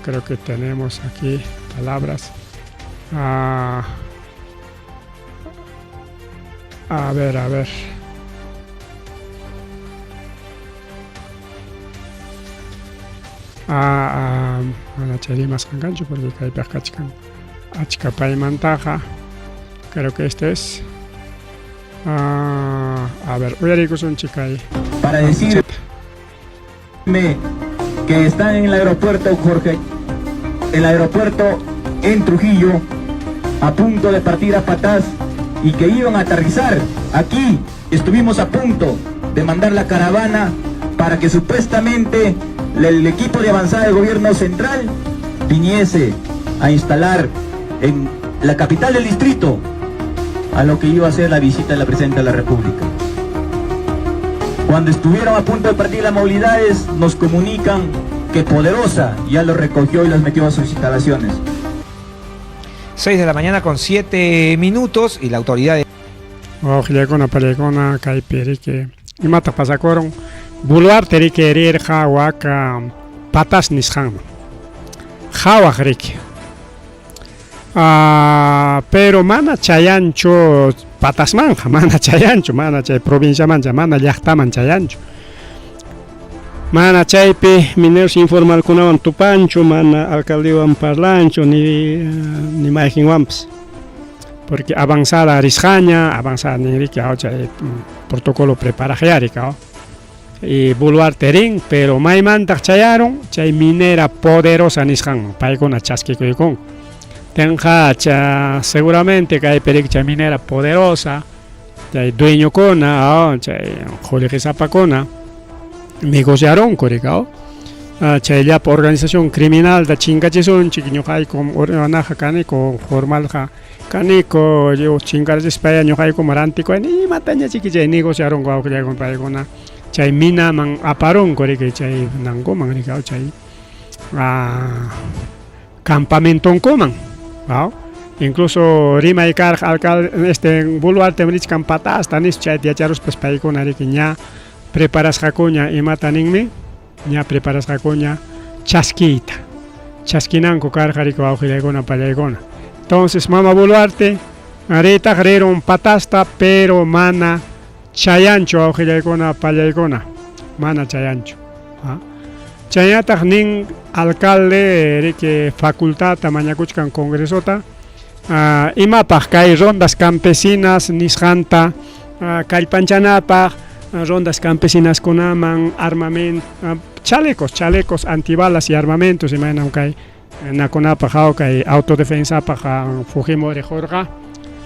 creo que tenemos aquí palabras a ver a ver mana chay rimasqan kanchu porque kaypiq kachkan achka paymantaqa creo que este es a ver uyariykusunchik kay para decirme que están en el aeropuerto Jorge, el aeropuerto en Trujillo, a punto de partir a Pataz y que iban a aterrizar aquí. Estuvimos a punto de mandar la caravana para que supuestamente el equipo de avanzada del gobierno central viniese a instalar en la capital del distrito a lo que iba a ser la visita de la Presidenta de la República. Cuando estuvieron a punto de partir las movilidades, nos comunican que Poderosa ya los recogió y los metió a sus instalaciones. 6 de la mañana con 7 minutos y la autoridad de... Wawqillaykuna palaykuna kaypi riki imataq pasakurun Boluarte riki rirqa waka Pataz nisqanman qhawaq riki pero mana chayanchu Patazmanja mana chayanchu mana chay provinciamancha mana llaqtaman chayanchu mana chaypi mineros informalkunawan tupanchu mana alcaldewan parlanchu ni mayqinwanpas porque avanzada risqaña avanzada ninriki chay protocolo preparaqya riki y Boluarte rin pero maymantaq chayarun chay minera poderosa nisqanman paykuna chaskikuykunku tenqa seguramente kaypi riki chay minera poderosa chay dueñokuna chay qullqisapakuna negociarunku riki chay llapa organización criminalta chinkachisunchik ñuqayku naqa kaniku formalqa kaniku chinkarachispa ñuqaykuman rantikuyani imataña chiki chay negociarunku wawqillaykuna paykuna Chay minaman aparunku riki chay nankuman riki chay campamentonkuman. Incluso rimay karqa alcalde este Boluarte richkan patasta nispa chayta yacharuspas paykuna riki ña preparasqakuña imata ninmi ña preparasqakuña chaskiyta. Chaskinanku karqa riki wawqillaykuna pallaykuna. Entonces mama Boluarte ritaq rirun patasta pero mana chayanchu wawqillaykuna pallaykuna mana chayanchu. Chaynataq nin alcalde riki facultadta mañakuchkan congresota imapaq kay rondas campesinas nisqanta kallpanchanapaq rondas campesinaskunaman armamento chalecos chalecos antibalas y armamentos imaynam kay nakunapaq haw kay autodefensapaq Fujimori qurqa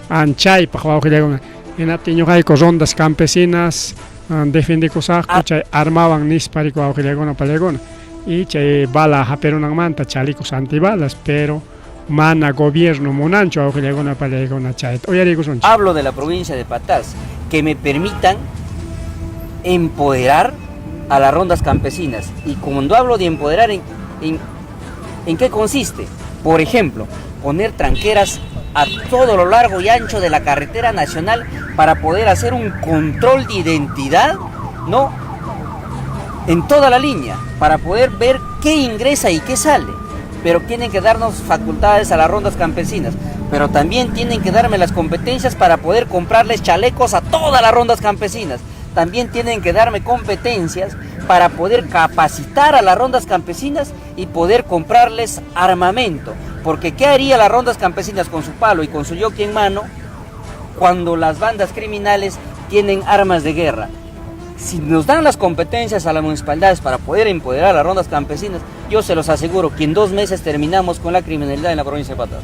anchaypaq wawqillaykuna hinaptin ñuqayku rondas campesinas defendekusaqku chay armawan nispa riki wawqillaykuna pallaykuna y chay bala hapirunanmanta chalecos antibalas pero mana gobierno munanchu wawqillaykuna pallaykuna chayta uyariykusunchik. Hablo de la provincia de Pataz, que me permitan empoderar a las rondas campesinas. Y cuando hablo de empoderar, ¿en qué consiste? Por ejemplo, poner tranqueras a todo lo largo y ancho de la carretera nacional para poder hacer un control de identidad, ¿no? En toda la línea, para poder ver qué ingresa y qué sale. Pero tienen que darnos facultades a las rondas campesinas, pero también tienen que darme las competencias para poder comprarles chalecos a todas las rondas campesinas. También tienen que darme competencias para poder capacitar a las rondas campesinas y poder comprarles armamento. Porque ¿qué haría las rondas campesinas con su palo y con su yoki en mano cuando las bandas criminales tienen armas de guerra? Si nos dan las competencias a las municipalidades para poder empoderar a las rondas campesinas, yo se los aseguro que en 2 meses terminamos con la criminalidad en la provincia de Pataz.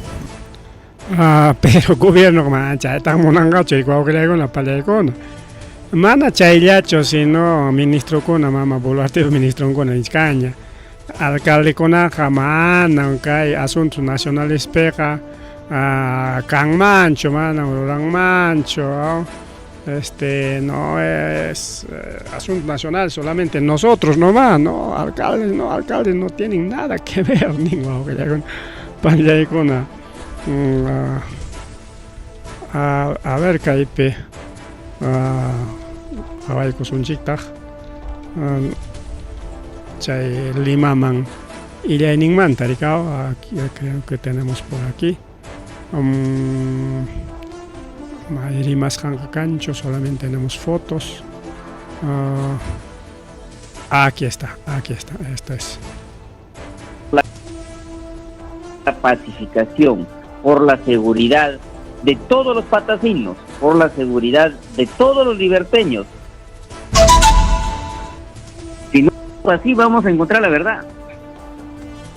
Pero gobierno chayta munanqachu wawqillaykuna pallaykuna. Mana chayllachu sino ministrokuna mama Boluarte ministronkuna nichkanña. Alcaldekunaqa manam kay asuntos nacionalespiqa kanmanchu, manam ruranmanchu. Este no es asunto nacional, solamente nosotros nomás, no, alcaldes no tienen nada que ver, ni wawqillaykuna, pallaykuna. A ver kaypi qhawaykusunchiktaq chay Limaman illayninmanta rikaw, aquí creo que tenemos por aquí. Rimasqanqa kanchu, solamente tenemos fotos. Aquí está, esto es. La pacificación, por la seguridad de todos los patacinos, por la seguridad de todos los liberteños. Si no, así vamos a encontrar la verdad.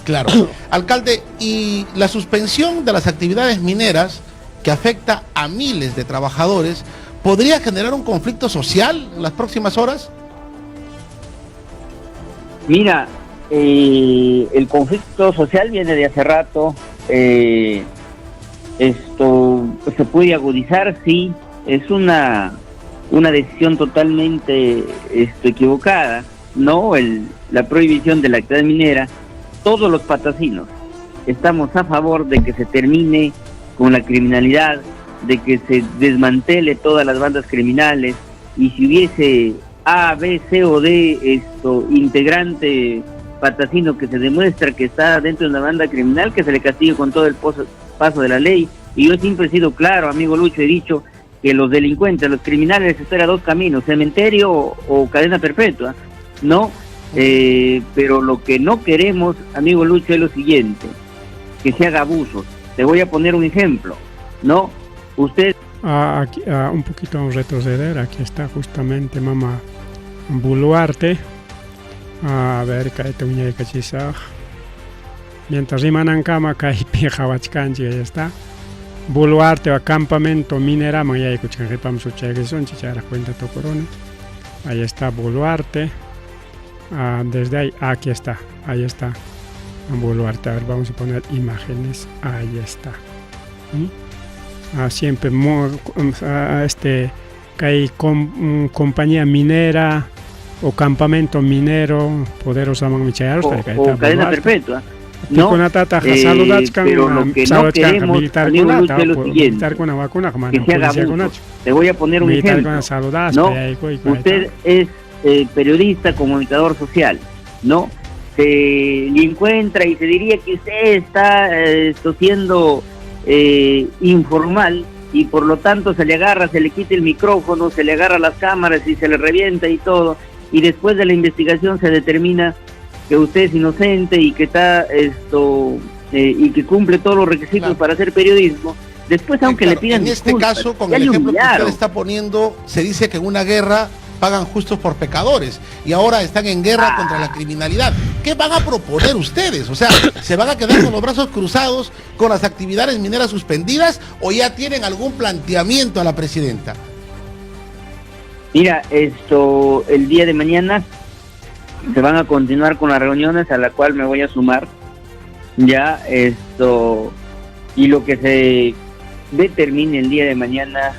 Claro. Alcalde, y la suspensión de las actividades mineras que afecta a miles de trabajadores, ¿podría generar un conflicto social en las próximas horas? Mira, el conflicto social viene de hace rato. Esto se puede agudizar, sí, es una decisión totalmente equivocada, ¿no? La prohibición de la actividad minera. Todos los patacinos estamos a favor de que se termine con la criminalidad, de que se desmantele todas las bandas criminales, y si hubiese A, B, C o D integrante patacino que se demuestra que está dentro de una banda criminal, que se le castigue con todo el paso de la ley. Y yo siempre he sido claro, amigo Lucho, he dicho que los delincuentes, los criminales les espera dos caminos, cementerio o cadena perpetua, ¿no? Pero lo que no queremos, amigo Lucho, es lo siguiente, que se haga abusos. Te voy a poner un ejemplo, ¿no? Usted... Aquí, un poquito retroceder, aquí está justamente Mama Boluarte. A ver, kayta wiñaykachisaq. Mientras rimanankama kaypi qhawachkanchik, ahí está. Boluarte wa campamento mineraman yaykuchkan, qhipaman suchaykisunchik, chayraq cuenta tukuruni. Ahí está Boluarte. Desde ahí, aquí está, ahí está Boluarte. A ver, vamos a poner imágenes, ahí está. Siempre que hay compañía minera O campamento minero poderosamanmi chayarusqa O cadena perpetua. No, Pikunatataq eh, saludachkan pero lo que no saludachkanqa queremos, amigo militarkunata Lucho, es lo o siguiente, militarkuna wakunaq que mana se haga abuso. policiakunachu. Te voy a poner un ejemplo. Militarkuna saludaspa ¿no? yaykuyku Usted es periodista, comunicador social, ¿no? Se le encuentra y se diría que usted está esto siendo informal y por lo tanto se le agarra, se le quita el micrófono, se le agarra las cámaras y se le revienta y todo. Y después de la investigación se determina que usted es inocente y que está esto y que cumple todos los requisitos Claro. para hacer periodismo. Después, aunque Claro, le pidan En este disculpas, caso, con ya el le ejemplo que usted humillaron. está poniendo, se dice que en una guerra pagan justos por pecadores y ahora están en guerra contra la criminalidad. ¿Qué van a proponer ustedes? O sea, ¿se van a quedar con los brazos cruzados con las actividades mineras suspendidas o ya tienen algún planteamiento a la presidenta? Mira, esto, el día de mañana se van a continuar con las reuniones a la cual me voy a sumar. Ya, esto, y lo que se determine el día de mañana,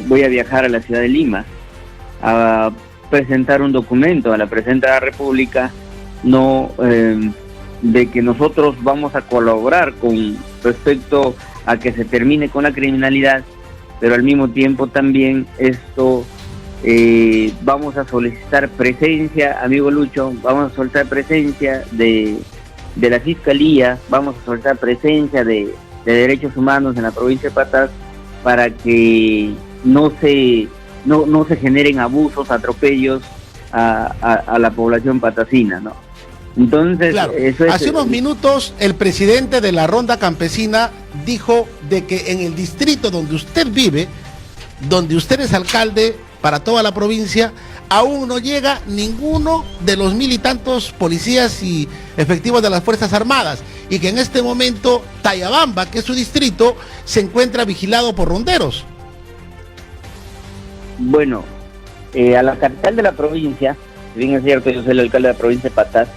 voy a viajar a la ciudad de Lima a presentar un documento a la Presidenta de la República, no, de que nosotros vamos a colaborar con respecto a que se termine con la criminalidad, pero al mismo tiempo también esto vamos a solicitar presencia, amigo Lucho, vamos a solicitar presencia de la Fiscalía, vamos a solicitar presencia de Derechos Humanos en la provincia de Pataz para que no se generen abusos, atropellos a la población patacina, ¿no? Entonces, Claro, eso es, hace unos minutos el presidente de la Ronda Campesina dijo de que en el distrito donde usted vive, donde usted es alcalde para toda la provincia, aún no llega ninguno de los 1000 y tantos policías y efectivos de las Fuerzas Armadas, y que en este momento Tayabamba, que es su distrito, se encuentra vigilado por ronderos. Bueno, a la capital de la provincia, si bien es cierto, yo soy el alcalde de la provincia de Pataz,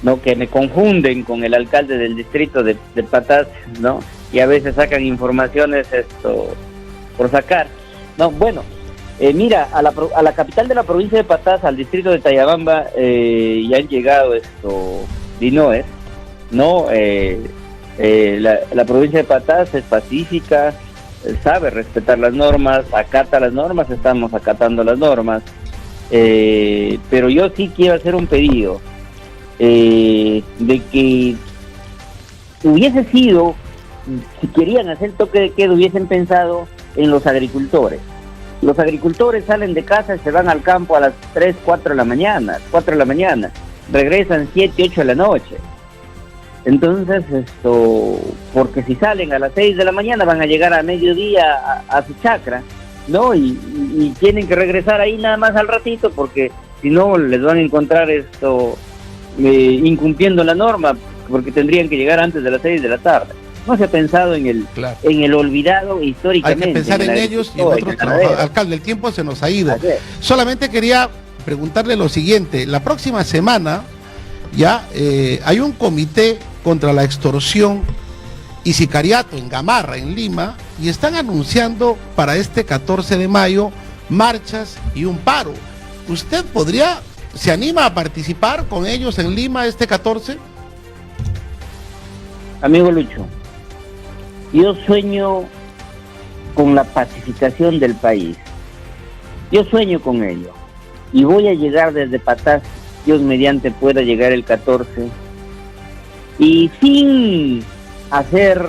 ¿no? Que me confunden con el alcalde del distrito de Pataz, ¿no? Y a veces sacan informaciones esto por sacar. No, bueno, mira, a la capital de la provincia de Pataz, al distrito de Tayabamba, ya han llegado esto dinoes, ¿no? La provincia de Pataz es pacífica, sabe respetar las normas, acata las normas, estamos acatando las normas, pero yo sí quiero hacer un pedido de que hubiese sido, si querían hacer toque de queda, hubiesen pensado en los agricultores. Los agricultores salen de casa y se van al campo a las 3, 4 de la mañana, 4 de la mañana, regresan 7, 8 de la noche. Entonces, esto, porque si salen a las 6 de la mañana van a llegar a mediodía a su chacra, ¿no? Y tienen que regresar ahí nada más al ratito, porque si no les van a encontrar esto incumpliendo la norma, porque tendrían que llegar antes de las 6 de la tarde. No se ha pensado en el, Claro. en el olvidado históricamente. Hay que pensar en el ellos y en agricultor, otros el trabajadores. ganadero. Alcalde, el tiempo se nos ha ido. Así es. Solamente quería preguntarle lo siguiente. La próxima semana ya hay un comité contra la extorsión y sicariato en Gamarra, en Lima, y están anunciando para este 14 de mayo marchas y un paro. ¿Usted podría, se anima a participar con ellos en Lima este 14? Amigo Lucho, yo sueño con la pacificación del país. Yo sueño con ello. Y voy a llegar desde Pataz, Dios mediante pueda llegar el 14. Y sin hacer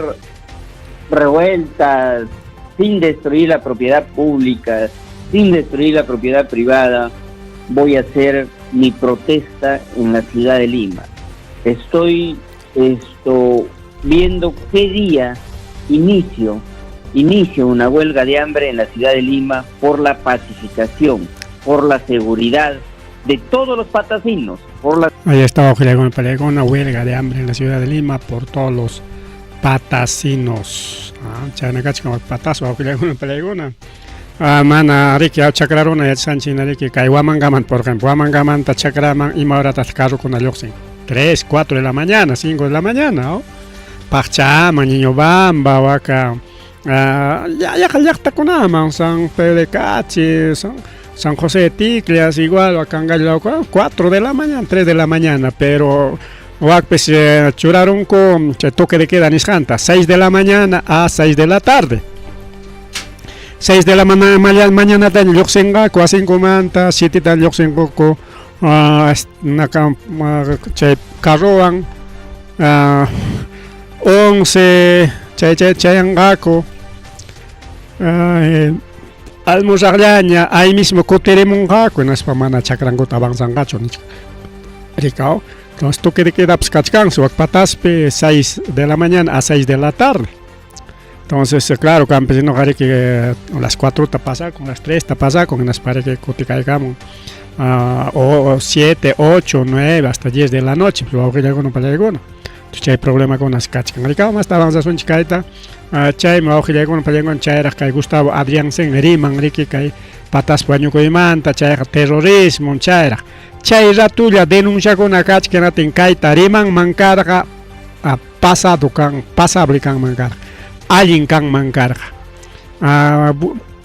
revueltas, sin destruir la propiedad pública, sin destruir la propiedad privada, voy a hacer mi protesta en la ciudad de Lima. Estoy viendo qué día inicio una huelga de hambre en la ciudad de Lima por la pacificación, por la seguridad de todos los patacinos. Por la... Ahí estaba Julián Palegón, una huelga de hambre en la ciudad de Lima por todos los patacinos. Patazo, Julián Palegón. Mana riki chakraruna yachsanchina riki kay Huamangaman, por ejemplo, Huamangamanta chakraman ima horataq carrokuna lluqsin 3, 4 de la mañana, 5 de la mañana, ¿no? Paqchaman, Ñiñobamba, waka yaqa llaqtakunaman, San Pedro de Cachi, San José de Ticlias, igual, Cangallo lawkuna, 4 de la mañana, 3 de la mañana, pero wakpis eh, churarunku chay toque de queda nisqanta, 6 de la mañana a 6 de la tarde. 6 de la mañanata lluqsinqaku wasinkumanta, 7ta lluqsinqaku ah, chay carrowan, 11 chay chay chayanqaku. Almorraqllaña ahí mismo kutirimunqaku hinaspa mana chakrankuta avanzanqachu nichka. Rikaw. Entonces toque de quedapas kachkansi wak pataspi 6 de la mañana a 6 de la tarde. Entonces, claro, campesinoqa riki las 4 ta pasakun, las 3 ta pasakun hinaspa riki kutikaykamun o 7, 8, 9 hasta 10 de la noche, wawqillaykuna pallaykuna. Chay problemakunas kachkan. Rikaw masta avanzasunchik kayta. Chaymi wawqillaykuna pallaykuna chayraq kay Gustavo Adrianzen riman riki kay pataspa wañukuymanta, chayqa terrorismo chayraq. Chay ratulla denunciakuna kachkan hinatin kayta rimanman karqa pasado kan pasable kanman karqa, allin kanman karqa.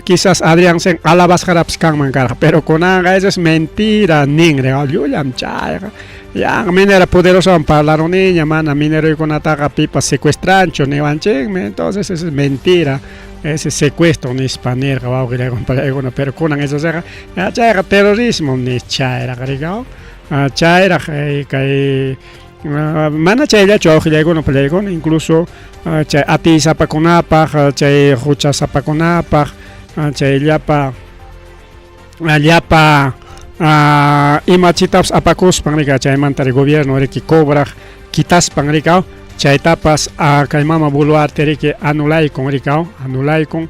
Quizás Adrianzen alabasqarapas kanman karqa, pero kunanqa eso es mentira ninri, llullam chayqa. Yanqa minera poderosowan parlaruniña, mana mineroykunataqa pipas secuestranchu niwanchikmi, entonces eso es mentira, ese secuestro nispa nirqa wawqillaykuna pallaykuna, pero kunan eso siqa chayqa terrorismo nis chayraq rikaw, chayraq kay mana chayllachu wawqillaykuna pallaykuna, incluso chay atiysapakunapaq, chay huchasapakunapaq, chay llapa llapa imachitapas apakuspan rika chaymanta ri gobierno riki cobraq quitaspan rikaw chaytapas kay mama Boluarte riki anulaykun rikaw anulaykun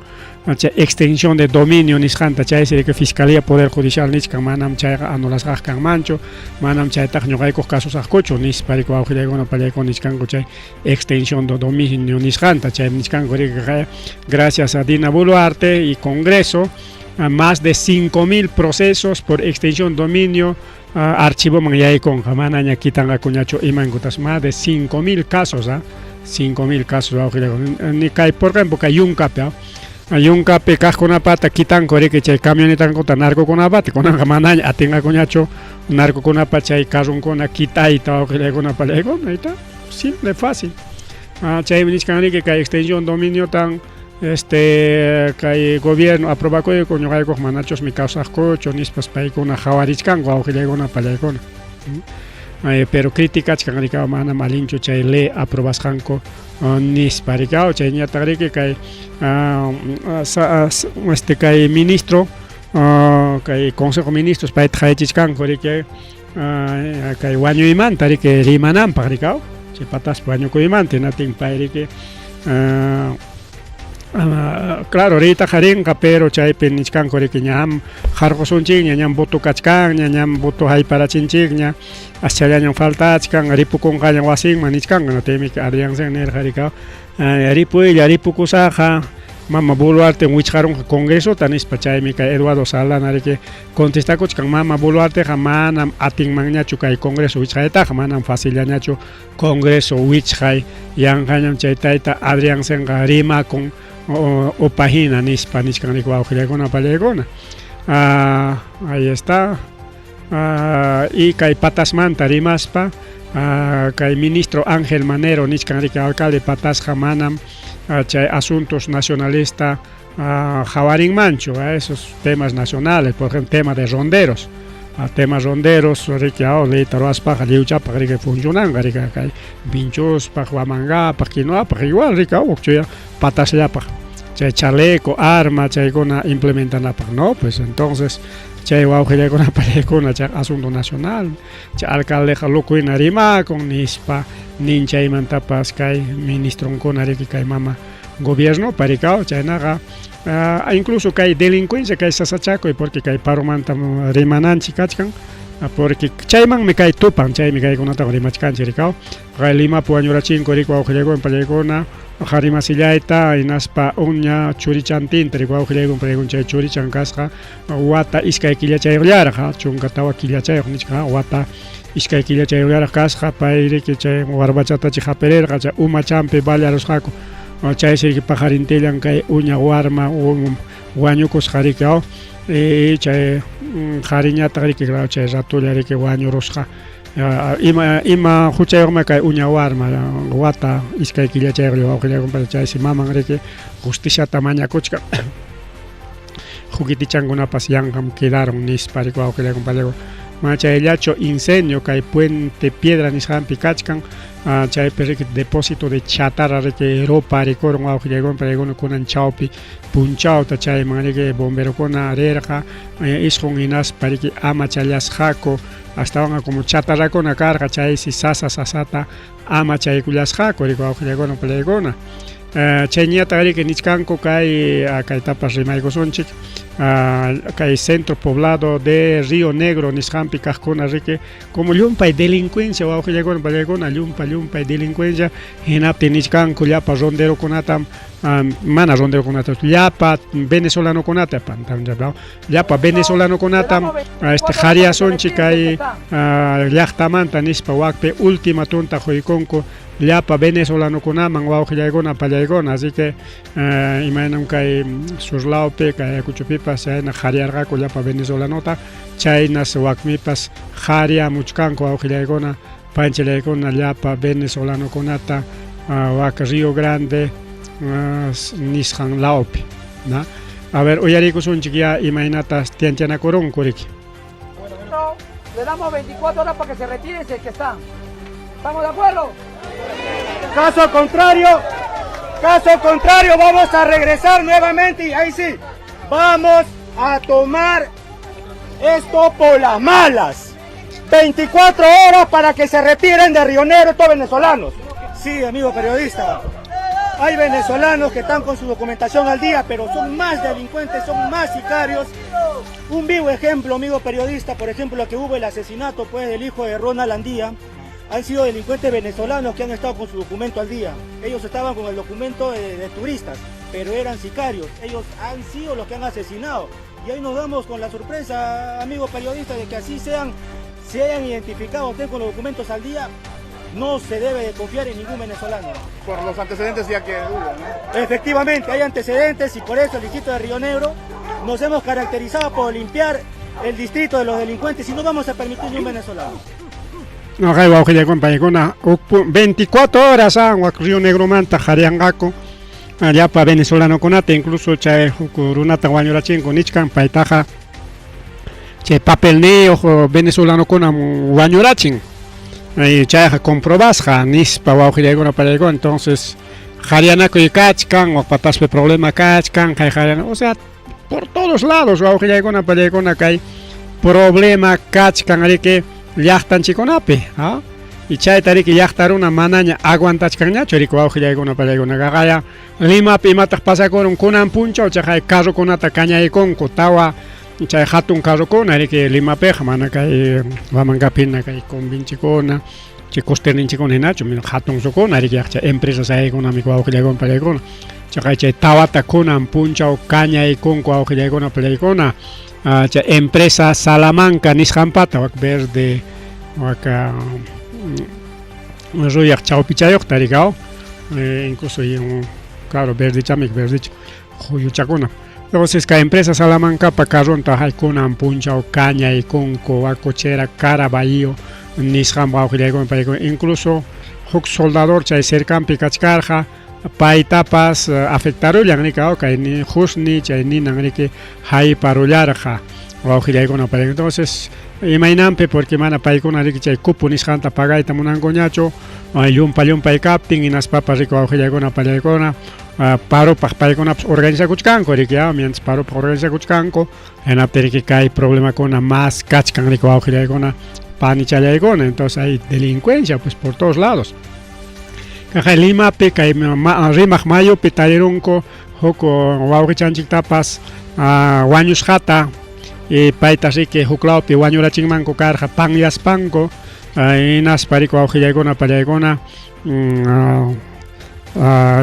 chay extensión de dominio nisqanta chaysi riki Fiscalía Poder Judicial nichkan manam chayqa anulasqaq kanmanchu manam chaytaqa ñuqaykuq kasusaqkuchu nispa riki wawqillaykuna pallaykuna nichkanku chay extensión de dominio nisqanta chaymi nichkanku riki gracias a Dina Boluarte y Congreso más de 5000 procesos por extensión dominio archivoman yaykunqa manaña quitanqakuñachu imankutas más de 5000 casos 5000 casos wawqillaykuna ni kay por ejemplo kay yunkapi yunkapi kaqkunapata quitanku riki chay camionetankuta narcokunapata kunanqa manaña atinqakuñachu narcokunapa chay carronkuna quitayta wawqillaykuna pallaykuna ahí está simple fácil chaymi nichkan riki kay extensión dominiotan este kay gobierno aprobakuyku ñuqaykuq manachusmi kawsaqkuchu nispas paykuna qhawarichkanku wawqillaykuna pallaykuna pero criticachkan rikaw manam allinchu chay ley aprobasqanku nispa rikaw chayñataq riki kay este kay ministro kay consejo ministros payta qayachichkanku riki kay wañuymanta riki rimananpaq rikaw chay pataspa wañukuymanta hinatin pay riki claro riytaqa rinqa pero chaypi nichkanku riki ñam harqusunchikña ñam voto kachkanña ñam voto hayparachinchikña aschallañam faltachkan ripukunqaña wasinman nichkanku hinaptinmi Adrianzen nirqa rikaw ripuylla ripukusaqa mama Boluarte wichqarunqa congresota nispa chaymi kay Eduardo Saldana riki contestakuchkan mama Boluarteqa manam atinmanñachu kay congreso wichqaytaqa manam facillañachu congreso wichqay yanqañam chay tayta Adrianzenqa rimakun upahina nispa nichkan riki wawqillaykuna pallaykuna ahí está y kay patasmanta rimaspa kay ministro Ángel Manero nichkan riki alcalde patasqa manam chay asuntos nacionalista qhawarinmanchu esos temas nacionales, por ejemplo tema de ronderos temas ronderos riki leyta ruwaspaqa lliwchapaq riki funcionanqa riki kay Vinchuspaq, Huamangapaq, Quinoapaq igual riki hukchuya patasllapaq chay chaleco, arma chaykuna implementanapaq no pues entonces chay wawqillaykuna pallaykuna chay asunto nacional chay alcaldeqa loco hina rimakun nispa nin chaymantapas kay ministronkuna riki kay mama gobierno parikaw chaynaqa incluso kay delincuencia kay sasachakuy porque kay paromanta rimananchik kachkan porque chaymanmi kay tupan chaymi kaykunataqa rimachkanchik rikaw kay Limapi wañurachinku riki wawqillaykuna pallaykuna qhari masillayta hinaspa uña churichantinta riki wawqillaykuna pallaykuna chay churichan kasqa wata iskay killachayuqllaraq 14 killachayuq nichkan wata iskay killachayuqllaraq kasqa pay riki chay warbachatachi hapirirqa chay umachampi ballarusqaku chaysi riki paqarintillan kay uña warma Wañukusqa riki aw chay qhariñataq riki claro chay ratolla riki wañurusqa. Ima ima huchayuqmi kay uña warma wata iskay killachayuqlla wawqillaykunapata chaysi maman riki justiciata mañakuchkan. Juguetichankunapas yanqam quedaron nispa riki wawqillaykunapata. Mana chayllachu incendio kay Puente Piedra nisqanpi kachkan chaypi riki depósito de chatarra riki ropa rikurun wawqillaykunapata kunan chawpi punchawta chayman riki bomberokuna rirqa isqun hinaspa riki amachallasqaku astawanqa como chatarrakuna karqa chaysi sasa sasata amachaykullasqaku riki wawqillakuna palaykuna chayñataq riki nichkanku kay kaytapas rimaykusunchik kay centro poblado de Río Negro nisqanpi kaqkuna riki como llumpay delincuencia wawqillakuna palaykuna llumpa llumpay delincuencia hinaptin nichkanku llapa ronderokunatam mana ronderokunata llapa venezolanokunata llapa venezolanokunatam este qhariasunchik kay llaqtamanta nispa wakpi ultimatunta quykunku llapa venezolanokunaman wawqillaykuna pallaykuna así que imaynam kay sur lawpi kay Ayacuchopipas chayna qhariarqaku llapa venezolanota chaynas wakmipas qhariamuchkanku wawqillaykuna panchillaykuna llapa venezolanokunata wak Río Grande nisqan lawpi na a ver uyarikusunchik ya imaynatas tianchanakurunku riki. No, le damos 24 horas para que se retiren si es que están. ¿Estamos de acuerdo? Caso contrario, vamos a regresar nuevamente y ahí sí, vamos a tomar esto por las malas. 24 horas para que se retiren de Río Negro estos venezolanos. Sí, amigo periodista, hay venezolanos que están con su documentación al día, pero son más delincuentes, son más sicarios. Un vivo ejemplo, amigo periodista, por ejemplo, que hubo el asesinato pues, del hijo de Ronald Andía, han sido delincuentes venezolanos que han estado con su documento al día. Ellos estaban con el documento de turistas, pero eran sicarios. Ellos han sido los que han asesinado. Y ahí nos damos con la sorpresa, amigo periodista, de que así sean, se hayan identificado, estén con los documentos al día, no se debe de confiar en ningún venezolano. Por los antecedentes ya que hubo, ¿no? Efectivamente, hay antecedentes y por eso el distrito de Río Negro nos hemos caracterizado por limpiar el distrito de los delincuentes y no vamos a permitir ni un venezolano. No, kay wawqillakuna paykuna 24 horas wak Río Negromanta qharianqaku llapa venezolanokunata incluso chay huk runata wañurachinku nichkan paytaqa chay papelniyuq venezolanokuna wañurachin chayqa comprobasqa nispa wawqillaykuna pallaykuna entonces qharianakuy kachkan wak pataspi problema kachkan kay qhariana o sea por todos lados wawqillaykuna pallaykuna kay problema kachkan riki llaqtanchikkunapi ¿ah? Y chayta riki llaqta runa manaña aguantachkanñachu riki wawqillaykuna pallaykuna qaqaya Limapi imataq pasakurun kunan punchaw chaqay carrokunata kañaykunku tawa chay hatun carrokuna riki Limapiqa mana kay Huamancapina kay combinchikuna chay costerninchikuna hinachu hatun sukuna riki chay empresas aykunami wawqillaykuna pallaykuna chaqay chay tawata kunan punchaw kañaykunku wawqillaykuna pallaykuna chay empresa Salamanca nisqanpata wak verde waka ruyaq chawpichayuqta rikaw incluso claro verde chamik verdecha quyuchakuna entonces kay empresa Salamancapa carronta haykunan punchaw kañaykunku wak cochera Caraballo nisqan wawqillaykuna paykuna incluso huk soldador chay cercanpi kachkarqa paytapas afectarullan rika kay ni husni chay ninan riki hayparullarqa wawqillaykuna paykuna entonces imaynanpi porque mana paykuna riki chay cupo nisqanta pagayta munankuñachu llumpa llumpay kaptin hinaspapas riki wawqillaykuna pallaykuna paropaq paykunapas organizakuchkanku riki mientras paropaq organizakuchkanku hinaptin riki kay problemakuna más kachkan riki wawqillaykuna panichallaykuna entonces hay delincuencia pues por todos lados. Kaqay Limapi kay Rimaq mayupi tarirunku huk wawqichanchiktapas wañusqata payta riki huk lawpi wañurachinmanku karqa panyaspanku hinaspa riki wawqillaykuna pallaykuna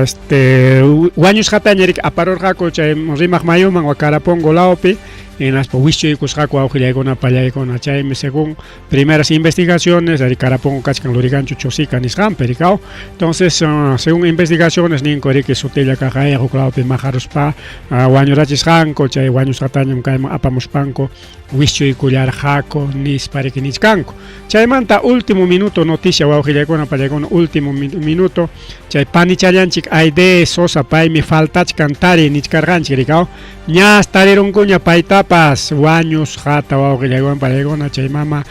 este wañusqataña riki aparurqaku chay Rimaq mayuman wa Carapongo lawpi. Hinaspa wischuykusqaku wawqillaykuna pallaykuna. Chaymi según primeras investigaciones, ari Carapongo kachkan Lurigancho Chosica nisqanpi rikaw. Entonces, según investigaciones ninku riki sutilla kaq ay huk lawpi maqaruspa wañurachisqanku, chay wañusqatañam kayman apamuspanku wischuykullarqaku nispa riki nichkanku. Chaymanta último minuto noticia wawqillaykuna pallaykuna último minuto chay panichallanchik Aide Sosa paymi faltachkan tari nichkarqanchik rikaw. Ñas tarirunkuña paytapas wañusqata wawqillaykuna pallaykuna chay mama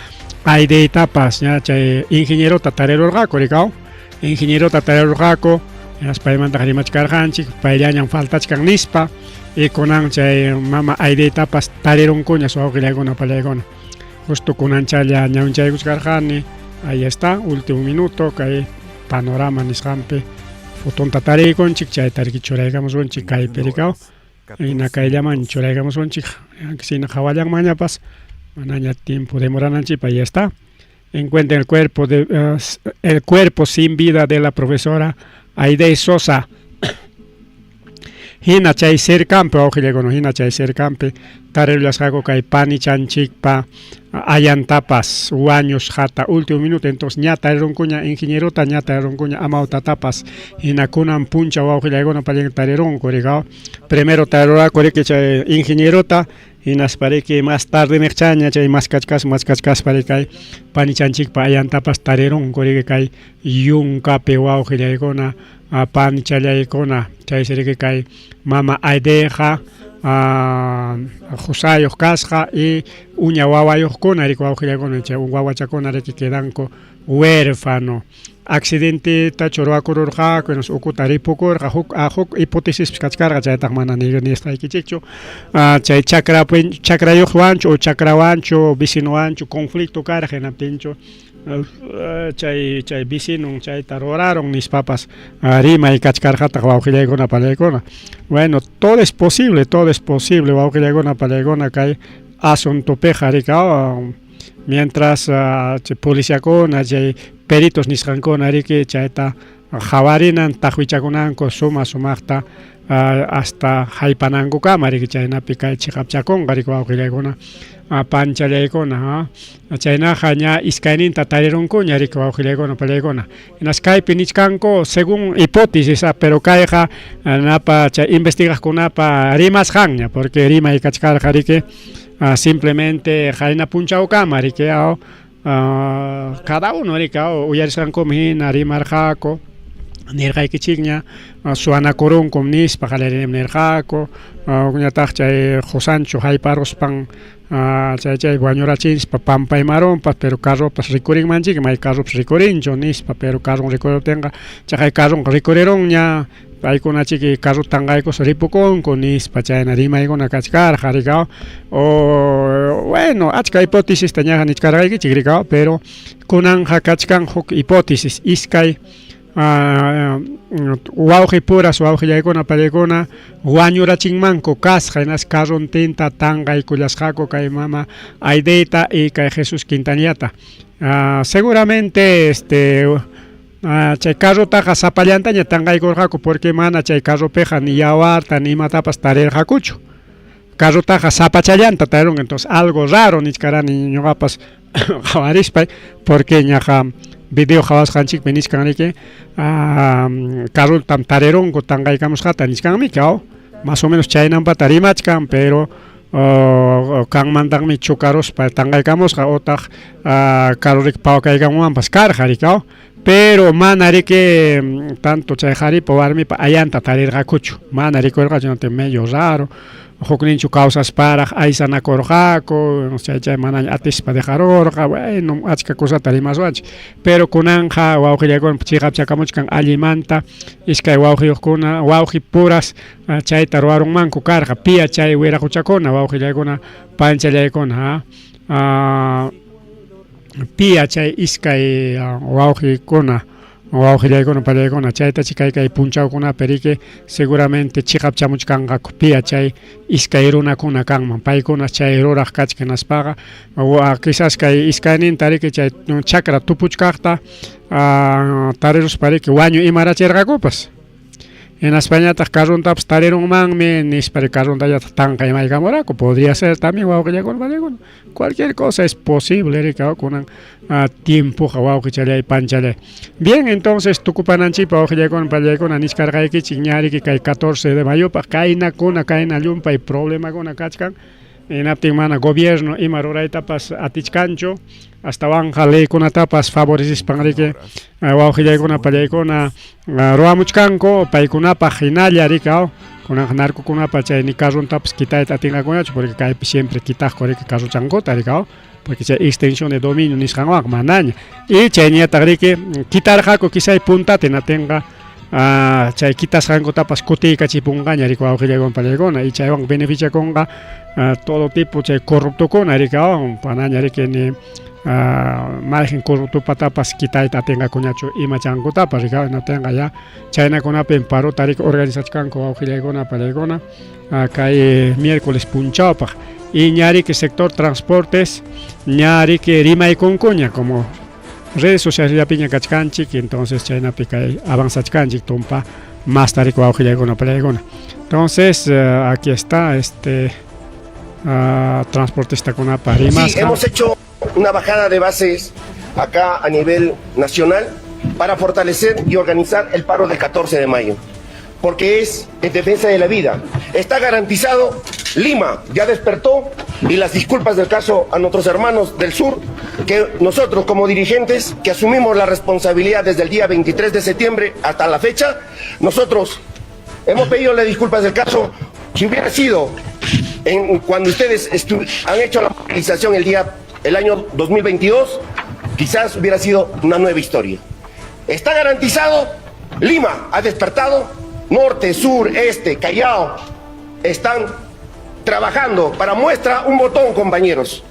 Aidetapas ña chay ingenierota tarirurqaku rikaw. Ingenierota tarirurqaku hinaspa paymanta rimachkarqanchik payllañam faltachkan nispa y kunan chay mama Aidetapas tarirunkuña wawqillaykuna pallaykuna. Justo kunanchalla ñawinchaykuchkarqani ahí está último minuto kay panorama nisqanpi fotonta tariykunchik chayta riki churaykamusunchik kaypi rikaw. Hina kayllaman churaykamusunchik sina qhawallanmanñapas manaña tiempo demorananchikpa ahí está. Encuentra el cuerpo de el cuerpo sin vida de la profesora Aide Sosa. Hina chay cercanpi wawqillaykuna hina chay cercanpi tarirullasqaku kay panichanchikpa ayantapas wañusqata último minuto entonces ña tarirunkuña ingenierota ña tarirunkuña amawtatapas hina kunan punchaw wawqillaykuna payqa tarirunku rikaw primero tariruraku riki chay ingenierota hinaspa riki más tarde niqchaña chay maskachkaspa maskachkaspa riki kay panichanchikpa ayantapas tarirunku riki kay yunkapi wawqillaykuna panichallaykuna chaysi riki kay mama Aideqa qusayuq kasqa y uña wawayuqkuna riki wawqillaykuna chay wawachakuna riki quedanku huérfano accidentetachu ruwakururqaku hinaspa ukuta ripukurqa huk huk hipótesispas kachkarqa chaytaq mana nisqaykichikchu chay chakrapi chakrayuqwanchu o chakrawanchu vecinowanchu conflicto karqa hinaptinchu chay chay vecinon chayta rurarun nispapas rimay kachkarqataq wawqillaykuna pallaykuna. Bueno, todo es posible, todo es posible wawqillaykuna pallaykuna kay asuntopiqa rikaw mientras chay policiakuna chay peritos nisqankuna riki chayta qhawarinan taqwichakunanku suma sumaqta hasta haypanankukama riki chaynapi kay chiqapchakunqa riki wawqillaykuna panchallaykuna chaynaqa ña iskayninta tarirunkuña riki wawqillaykuna pallaykuna hinaspa kaypi nichkanku según hipótesis pero kayqa napa chay investigaqkunapa rimasqanña porque rimay kachkarqa riki simplemente qayna punchawkama riki cada uno riki uyarisqankum hina rimarqaku nirqaykichikña suwanakurunkum nispa qallarinam nirqaku ñataq chay qusanchu hayparuspan chay chay wañurachinspa pampaymarunpas pero carropas rikurinmanchik may carropas rikurinchu nispa pero carron rikuriruptinqa chaqay carronqa rikurirunña paykuna chiki carrota tanqaykuspa ripukunku nispa chayna rimaykuna kachkarqa rikaw o bueno achka hipótesista ñaqa nichkarqaykichik rikaw pero kunanqa kachkan huk hipótesis iskay wawqi puras wawqillaykuna pallaykuna wañurachinmanku kasqa hinaspa carrontinta tanqaykullasqaku kay mama Aideta y kay Jesús Quintanillata. Seguramente este chay carrotaqa sapallantaña tanqaykurqaku porque mana chay carropiqa ni yawarta ni imatapas tarirqakuchu. Carrotaqa sapachallanta tarirunku entonces algo raro nichkarani ñuqapas qhawarispay porque ñaqa video qhawasqanchikpi nichkan riki carrotam tarirunku tanqaykamusqata nichkanmiki más o menos chaynampata rimachkan pero kanmantaqmi chocaruspa tanqaykamusqa otaq carro riki pawkaykamunmanpas karqa riki pero mana riki tanto chay qharipa warmipa ayanta tarirqakuchu mana rikurqachu medio raro hukninchu kawsasparaq aysanakurqaku chay chay manaña atispa dejarurqa bueno achka cosata rimaswanchik pero kunanqa wawqillaykuna chiqapchakamuchkan allimanta iskay wawqiyuqkuna wawqi puras chayta ruwarunmanku karqa piya chay wiraquchakuna wawqillaykuna panchallaykuna piya chay iskay wawqikuna wawqillaykuna pallaykuna chayta kay kay punchawkunapi riki seguramente chiqapchamuchkanqaku piya chay iskay runakuna kanman paykuna chay ruraq kachkan hinaspaqa quizás kay iskayninta riki chay chakra tupuchkaqta tariruspa riki wañu imarachirqakupas. Hinaspañataq carrontapas tarirunmanmi nispari carrontallataq tanqaymaykamuraku. Podría ser también wawqillakuna panikuna. Cualquier cosa es posible riki kunan tiempoqa wawqichallay panchallay. Bien, entonces tukupananchikpa wawqillaykuna pallaykuna nichkarqaykichik ña riki kay 14 de mayopaq kaynakuna kayna llumpay problemakuna kachkan. Hinaptin mana gobierno ima ruraytapas atichkanchu astawanqa leykunatapas favorecespan riki wawqillaykuna pallaykuna ruwamuchkanku paykunapaq hinalla riki kunanqa narcokunapa chay ni carrontapas quitayta atinqakuñachu porque kaypi siempre quitaqku riki carrochankuta riki porque chay extensión de dominio nisqanwanqa manaña y chayñataq riki quitarqaku quizá puntata hinatinqa chay quitasqankutapas kutiykachipunqaña riki wawqillaykuna pallaykuna y chaywan beneficiakunqa todo tipo chay corruptokuna riki panaña riki ni mayqin corruptopatapas quitayta atinqakuñachu imachankutapas riki hinatinqa ya chaynakunapim parota riki organizachkanku wawqillaykuna pallaykuna kay miércoles punchawpaq y ña riki sector transportes ña riki rimaykunkuña como redes sociales kachkanchik entonces chaynapi kay avanzachkanchik tumpa masta riki wawqillaykuna pallaykuna. Entonces aquí está este transportistakunapa rimasqan. Sí, hemos hecho una bajada de bases acá a nivel nacional para fortalecer y organizar el paro del 14 de mayo, porque es en defensa de la vida. Está garantizado, Lima ya despertó, y las disculpas del caso a nuestros hermanos del sur, que nosotros como dirigentes que asumimos la responsabilidad desde el día 23 de septiembre hasta la fecha, nosotros hemos pedido las disculpas del caso. Si hubiera sido cuando ustedes han hecho la movilización el año 2022, quizás hubiera sido una nueva historia. Está garantizado, Lima ha despertado, norte, sur, este, Callao, están trabajando. Para muestra un botón, compañeros.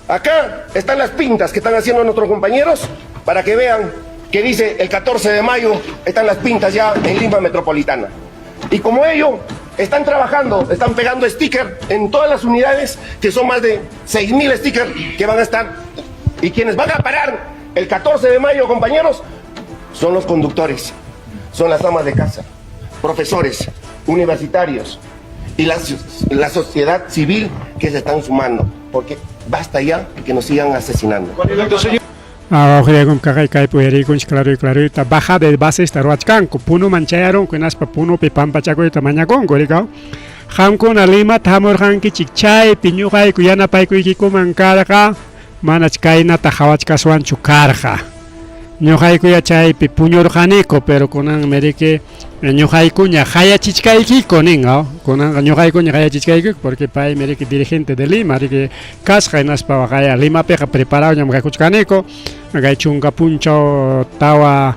Acá están las pintas que están haciendo nuestros compañeros para que vean que dice el 14 de mayo, están las pintas ya en Lima Metropolitana. Y como ello, están trabajando, están pegando stickers en todas las unidades, que son más de 6.000 stickers que van a estar. Y quienes van a parar el 14 de mayo, compañeros, son los conductores, son las amas de casa, profesores, universitarios y la sociedad civil que se están sumando, porque basta ya que nos sigan asesinando. Claro, claro, bajada de bases ruachkanku, Punuman chayarunku hinaspa Punupi pampachakuyta mañakunku, rikaw. Qamkuna Limata hamurqankichik chaypi ñuqayku yanapaykuykikuman karqa, manach kaynata qhawachkaswanchu karqa. Ñuqaykuya chaypi puñurqaniku, pero kunanmi riki ñuqaykuña hayachichkaykiku nin, kunanqa ñuqaykuña hayachichkaykiku porque paymi riki dirigente de Lima, riki kasqa hinaspa waqaya Limapiqa preparado ñam kakuchkaniku, kay chunka punchaw tawa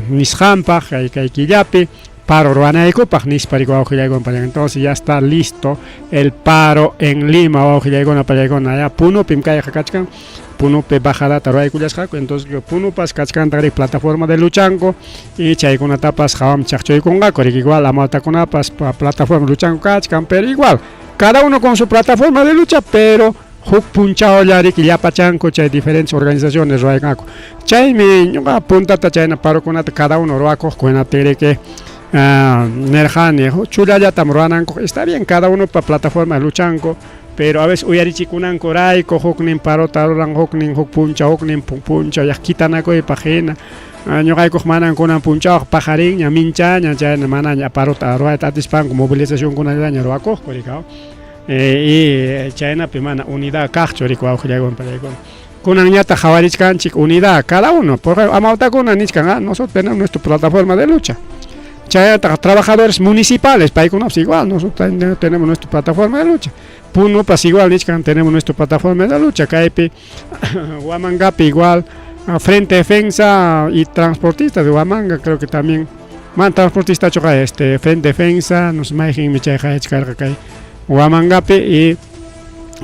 nisqanpaq kay kay killapi paro ruwanaykupaq nispa riki wawqillaykuna pallaykuna. Entonces ya está listo el paro en Lima, wawqillaykuna pallaykuna, ya Punupim kayqa kachkan, Punupi bajadata ruwaykullasqaku, entonces Punupas kachkantaq riki plataforma de luchanku y chaykunatapas qhawam chaqchuykunqaku, riki igual amawtakunapas plataforma luchanku kachkan, pero igual cada uno con su plataforma de lucha, pero huk punchawlla riki llapachanku chay diferentes organizaciones ruwaykanku. Chaymi ñuqa puntata chayna parokunata cada uno ruwakuq hinaptin riki nirqani chullallatam ruwananku, está bien cada uno pa plataforma luchanku, pero a veces uyarichikunankurayku huknin parota ruran, huknin huk punchaw, huknin punchaw yaq kitanakuypaq hina. Ñuqaykuq manan kunan punchawqa pajarinña, minchaña, chayna manaña parota ruwayta atispanku movilizacionkunallataña ruwakuqku rikaw. Y chaynapi mana unidad kaqchu riki wawqillaykuna pallaykuna. Kunanñataq qhawarichkanchik unidad cada uno, porque amawtakuna nichkan, nosotros tenemos nuestra plataforma de lucha. Chayataq trabajadores municipales, paykunapas igual, nosotros tenemos nuestra plataforma de lucha. Punupas igual nichkan, tenemos nuestra plataforma de lucha. Kaypi Huamangapi igual, Frente Defensa y transportistas de Huamanga, creo que también. Man transportista choqa Frente Defensa, nos mayqinmi chay hayachkarqa kay Huamangapi y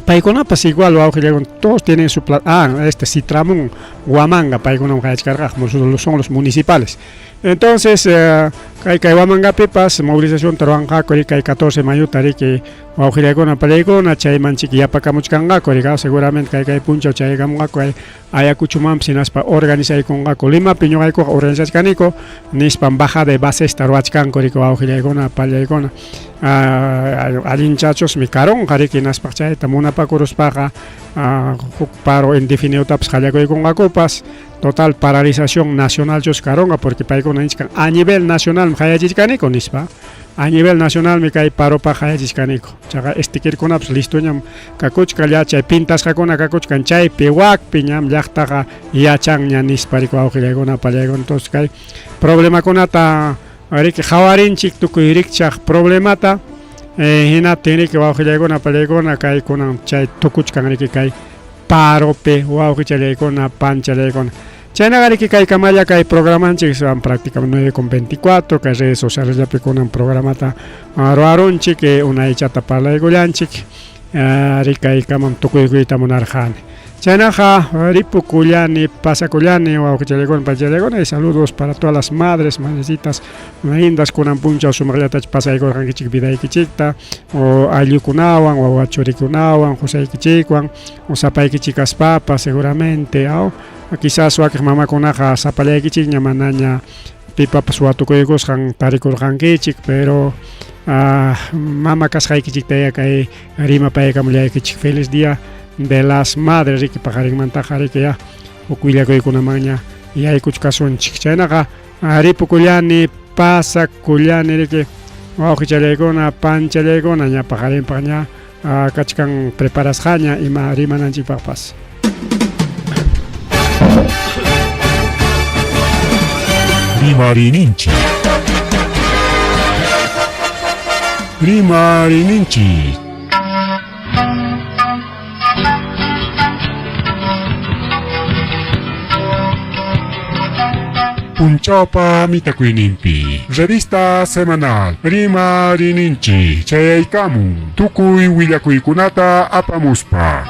paykunapas igual wawqillaykuna, todos tienen su Citramun, Huamanga paykunam qayachkarqaku son los municipales. Entonces, kay kay Huamangapipas movilizacionta ruwanqaku riki kay 14 de mayuta riki wawqillaykuna pallaykuna chayman chiki yapakamuchkanqaku riki seguramente kay kay punchaw chayaykamunqaku kay Ayacuchomanpas hinaspa organizaykunqaku Limapi ñuqaykuqa organizachkaniku nispam bajada de basesta ruwachkanku riki wawqillaykuna pallaykuna allinchachusmi karunqa riki hinaspa chayta munapakuruspaqa huk paro indefinidotapas qallakuykunqakupas. Total paralización nacionalchus karunqa porque paykuna nichkan a nivel nacionalmi qayachichkaniku nispa. A nivel nacionalmi kay paropaq qayachichkaniku. Chaqa stickerkunapas listoñam kakuchkan ya chay pintasqakuna kakuchkan chaypi wakpi ñam llaqtaqa yachanña nispa riki wawqillaykuna pallaykuna. Entonces kay problemakunata riki qawarinchik tukuy rikchaq problemata hinaptin riki wawqillaykuna pallaykuna kaykunan chay tukuchkan riki kay paropi wawqichallaykuna panchallaykuna. Chaynaqa riki kaykamalla kay programanchik son prácticamente 9:24 kay redes socialesllapi kunan programata ruwarunchik unaychata parlaykullanchik rikaykamam tukuykuyta munarqani. Chaynaqa ripukullani pasakullani wawqichallaykuna panchallaykuna y saludos para todas las madres, madrecitas lindas kunan punchaw sumaqllatachu pasaykurqankichik vidaykichikta o ayllukunawan, wawa churikunawan, qusaykichikwan o sapaykichik kaspapas seguramente aw quizás wakiq mamakunaqa sapallaykichikña manaña pipapas watukuykusqan tarikurqankichik pero mama kasqaykichiktaya kay rimapaykamullaykichik. Feliz día de las madres riki paqarinmantaqa riki ya huk willakuykunamanña yaykuchkasunchik. Chaynaqa ripukullani pasakullani riki wawqichallaykuna panchallaykuna ña paqarinpaq ña kachkan preparasqaña ima rimananchikpaqpas. Rimarininchik. Rimarininchik. Punchawpa mitakuyninpi. Revista semanal Rimarininchik chayaykamun tukuy willakuykunata apamuspa.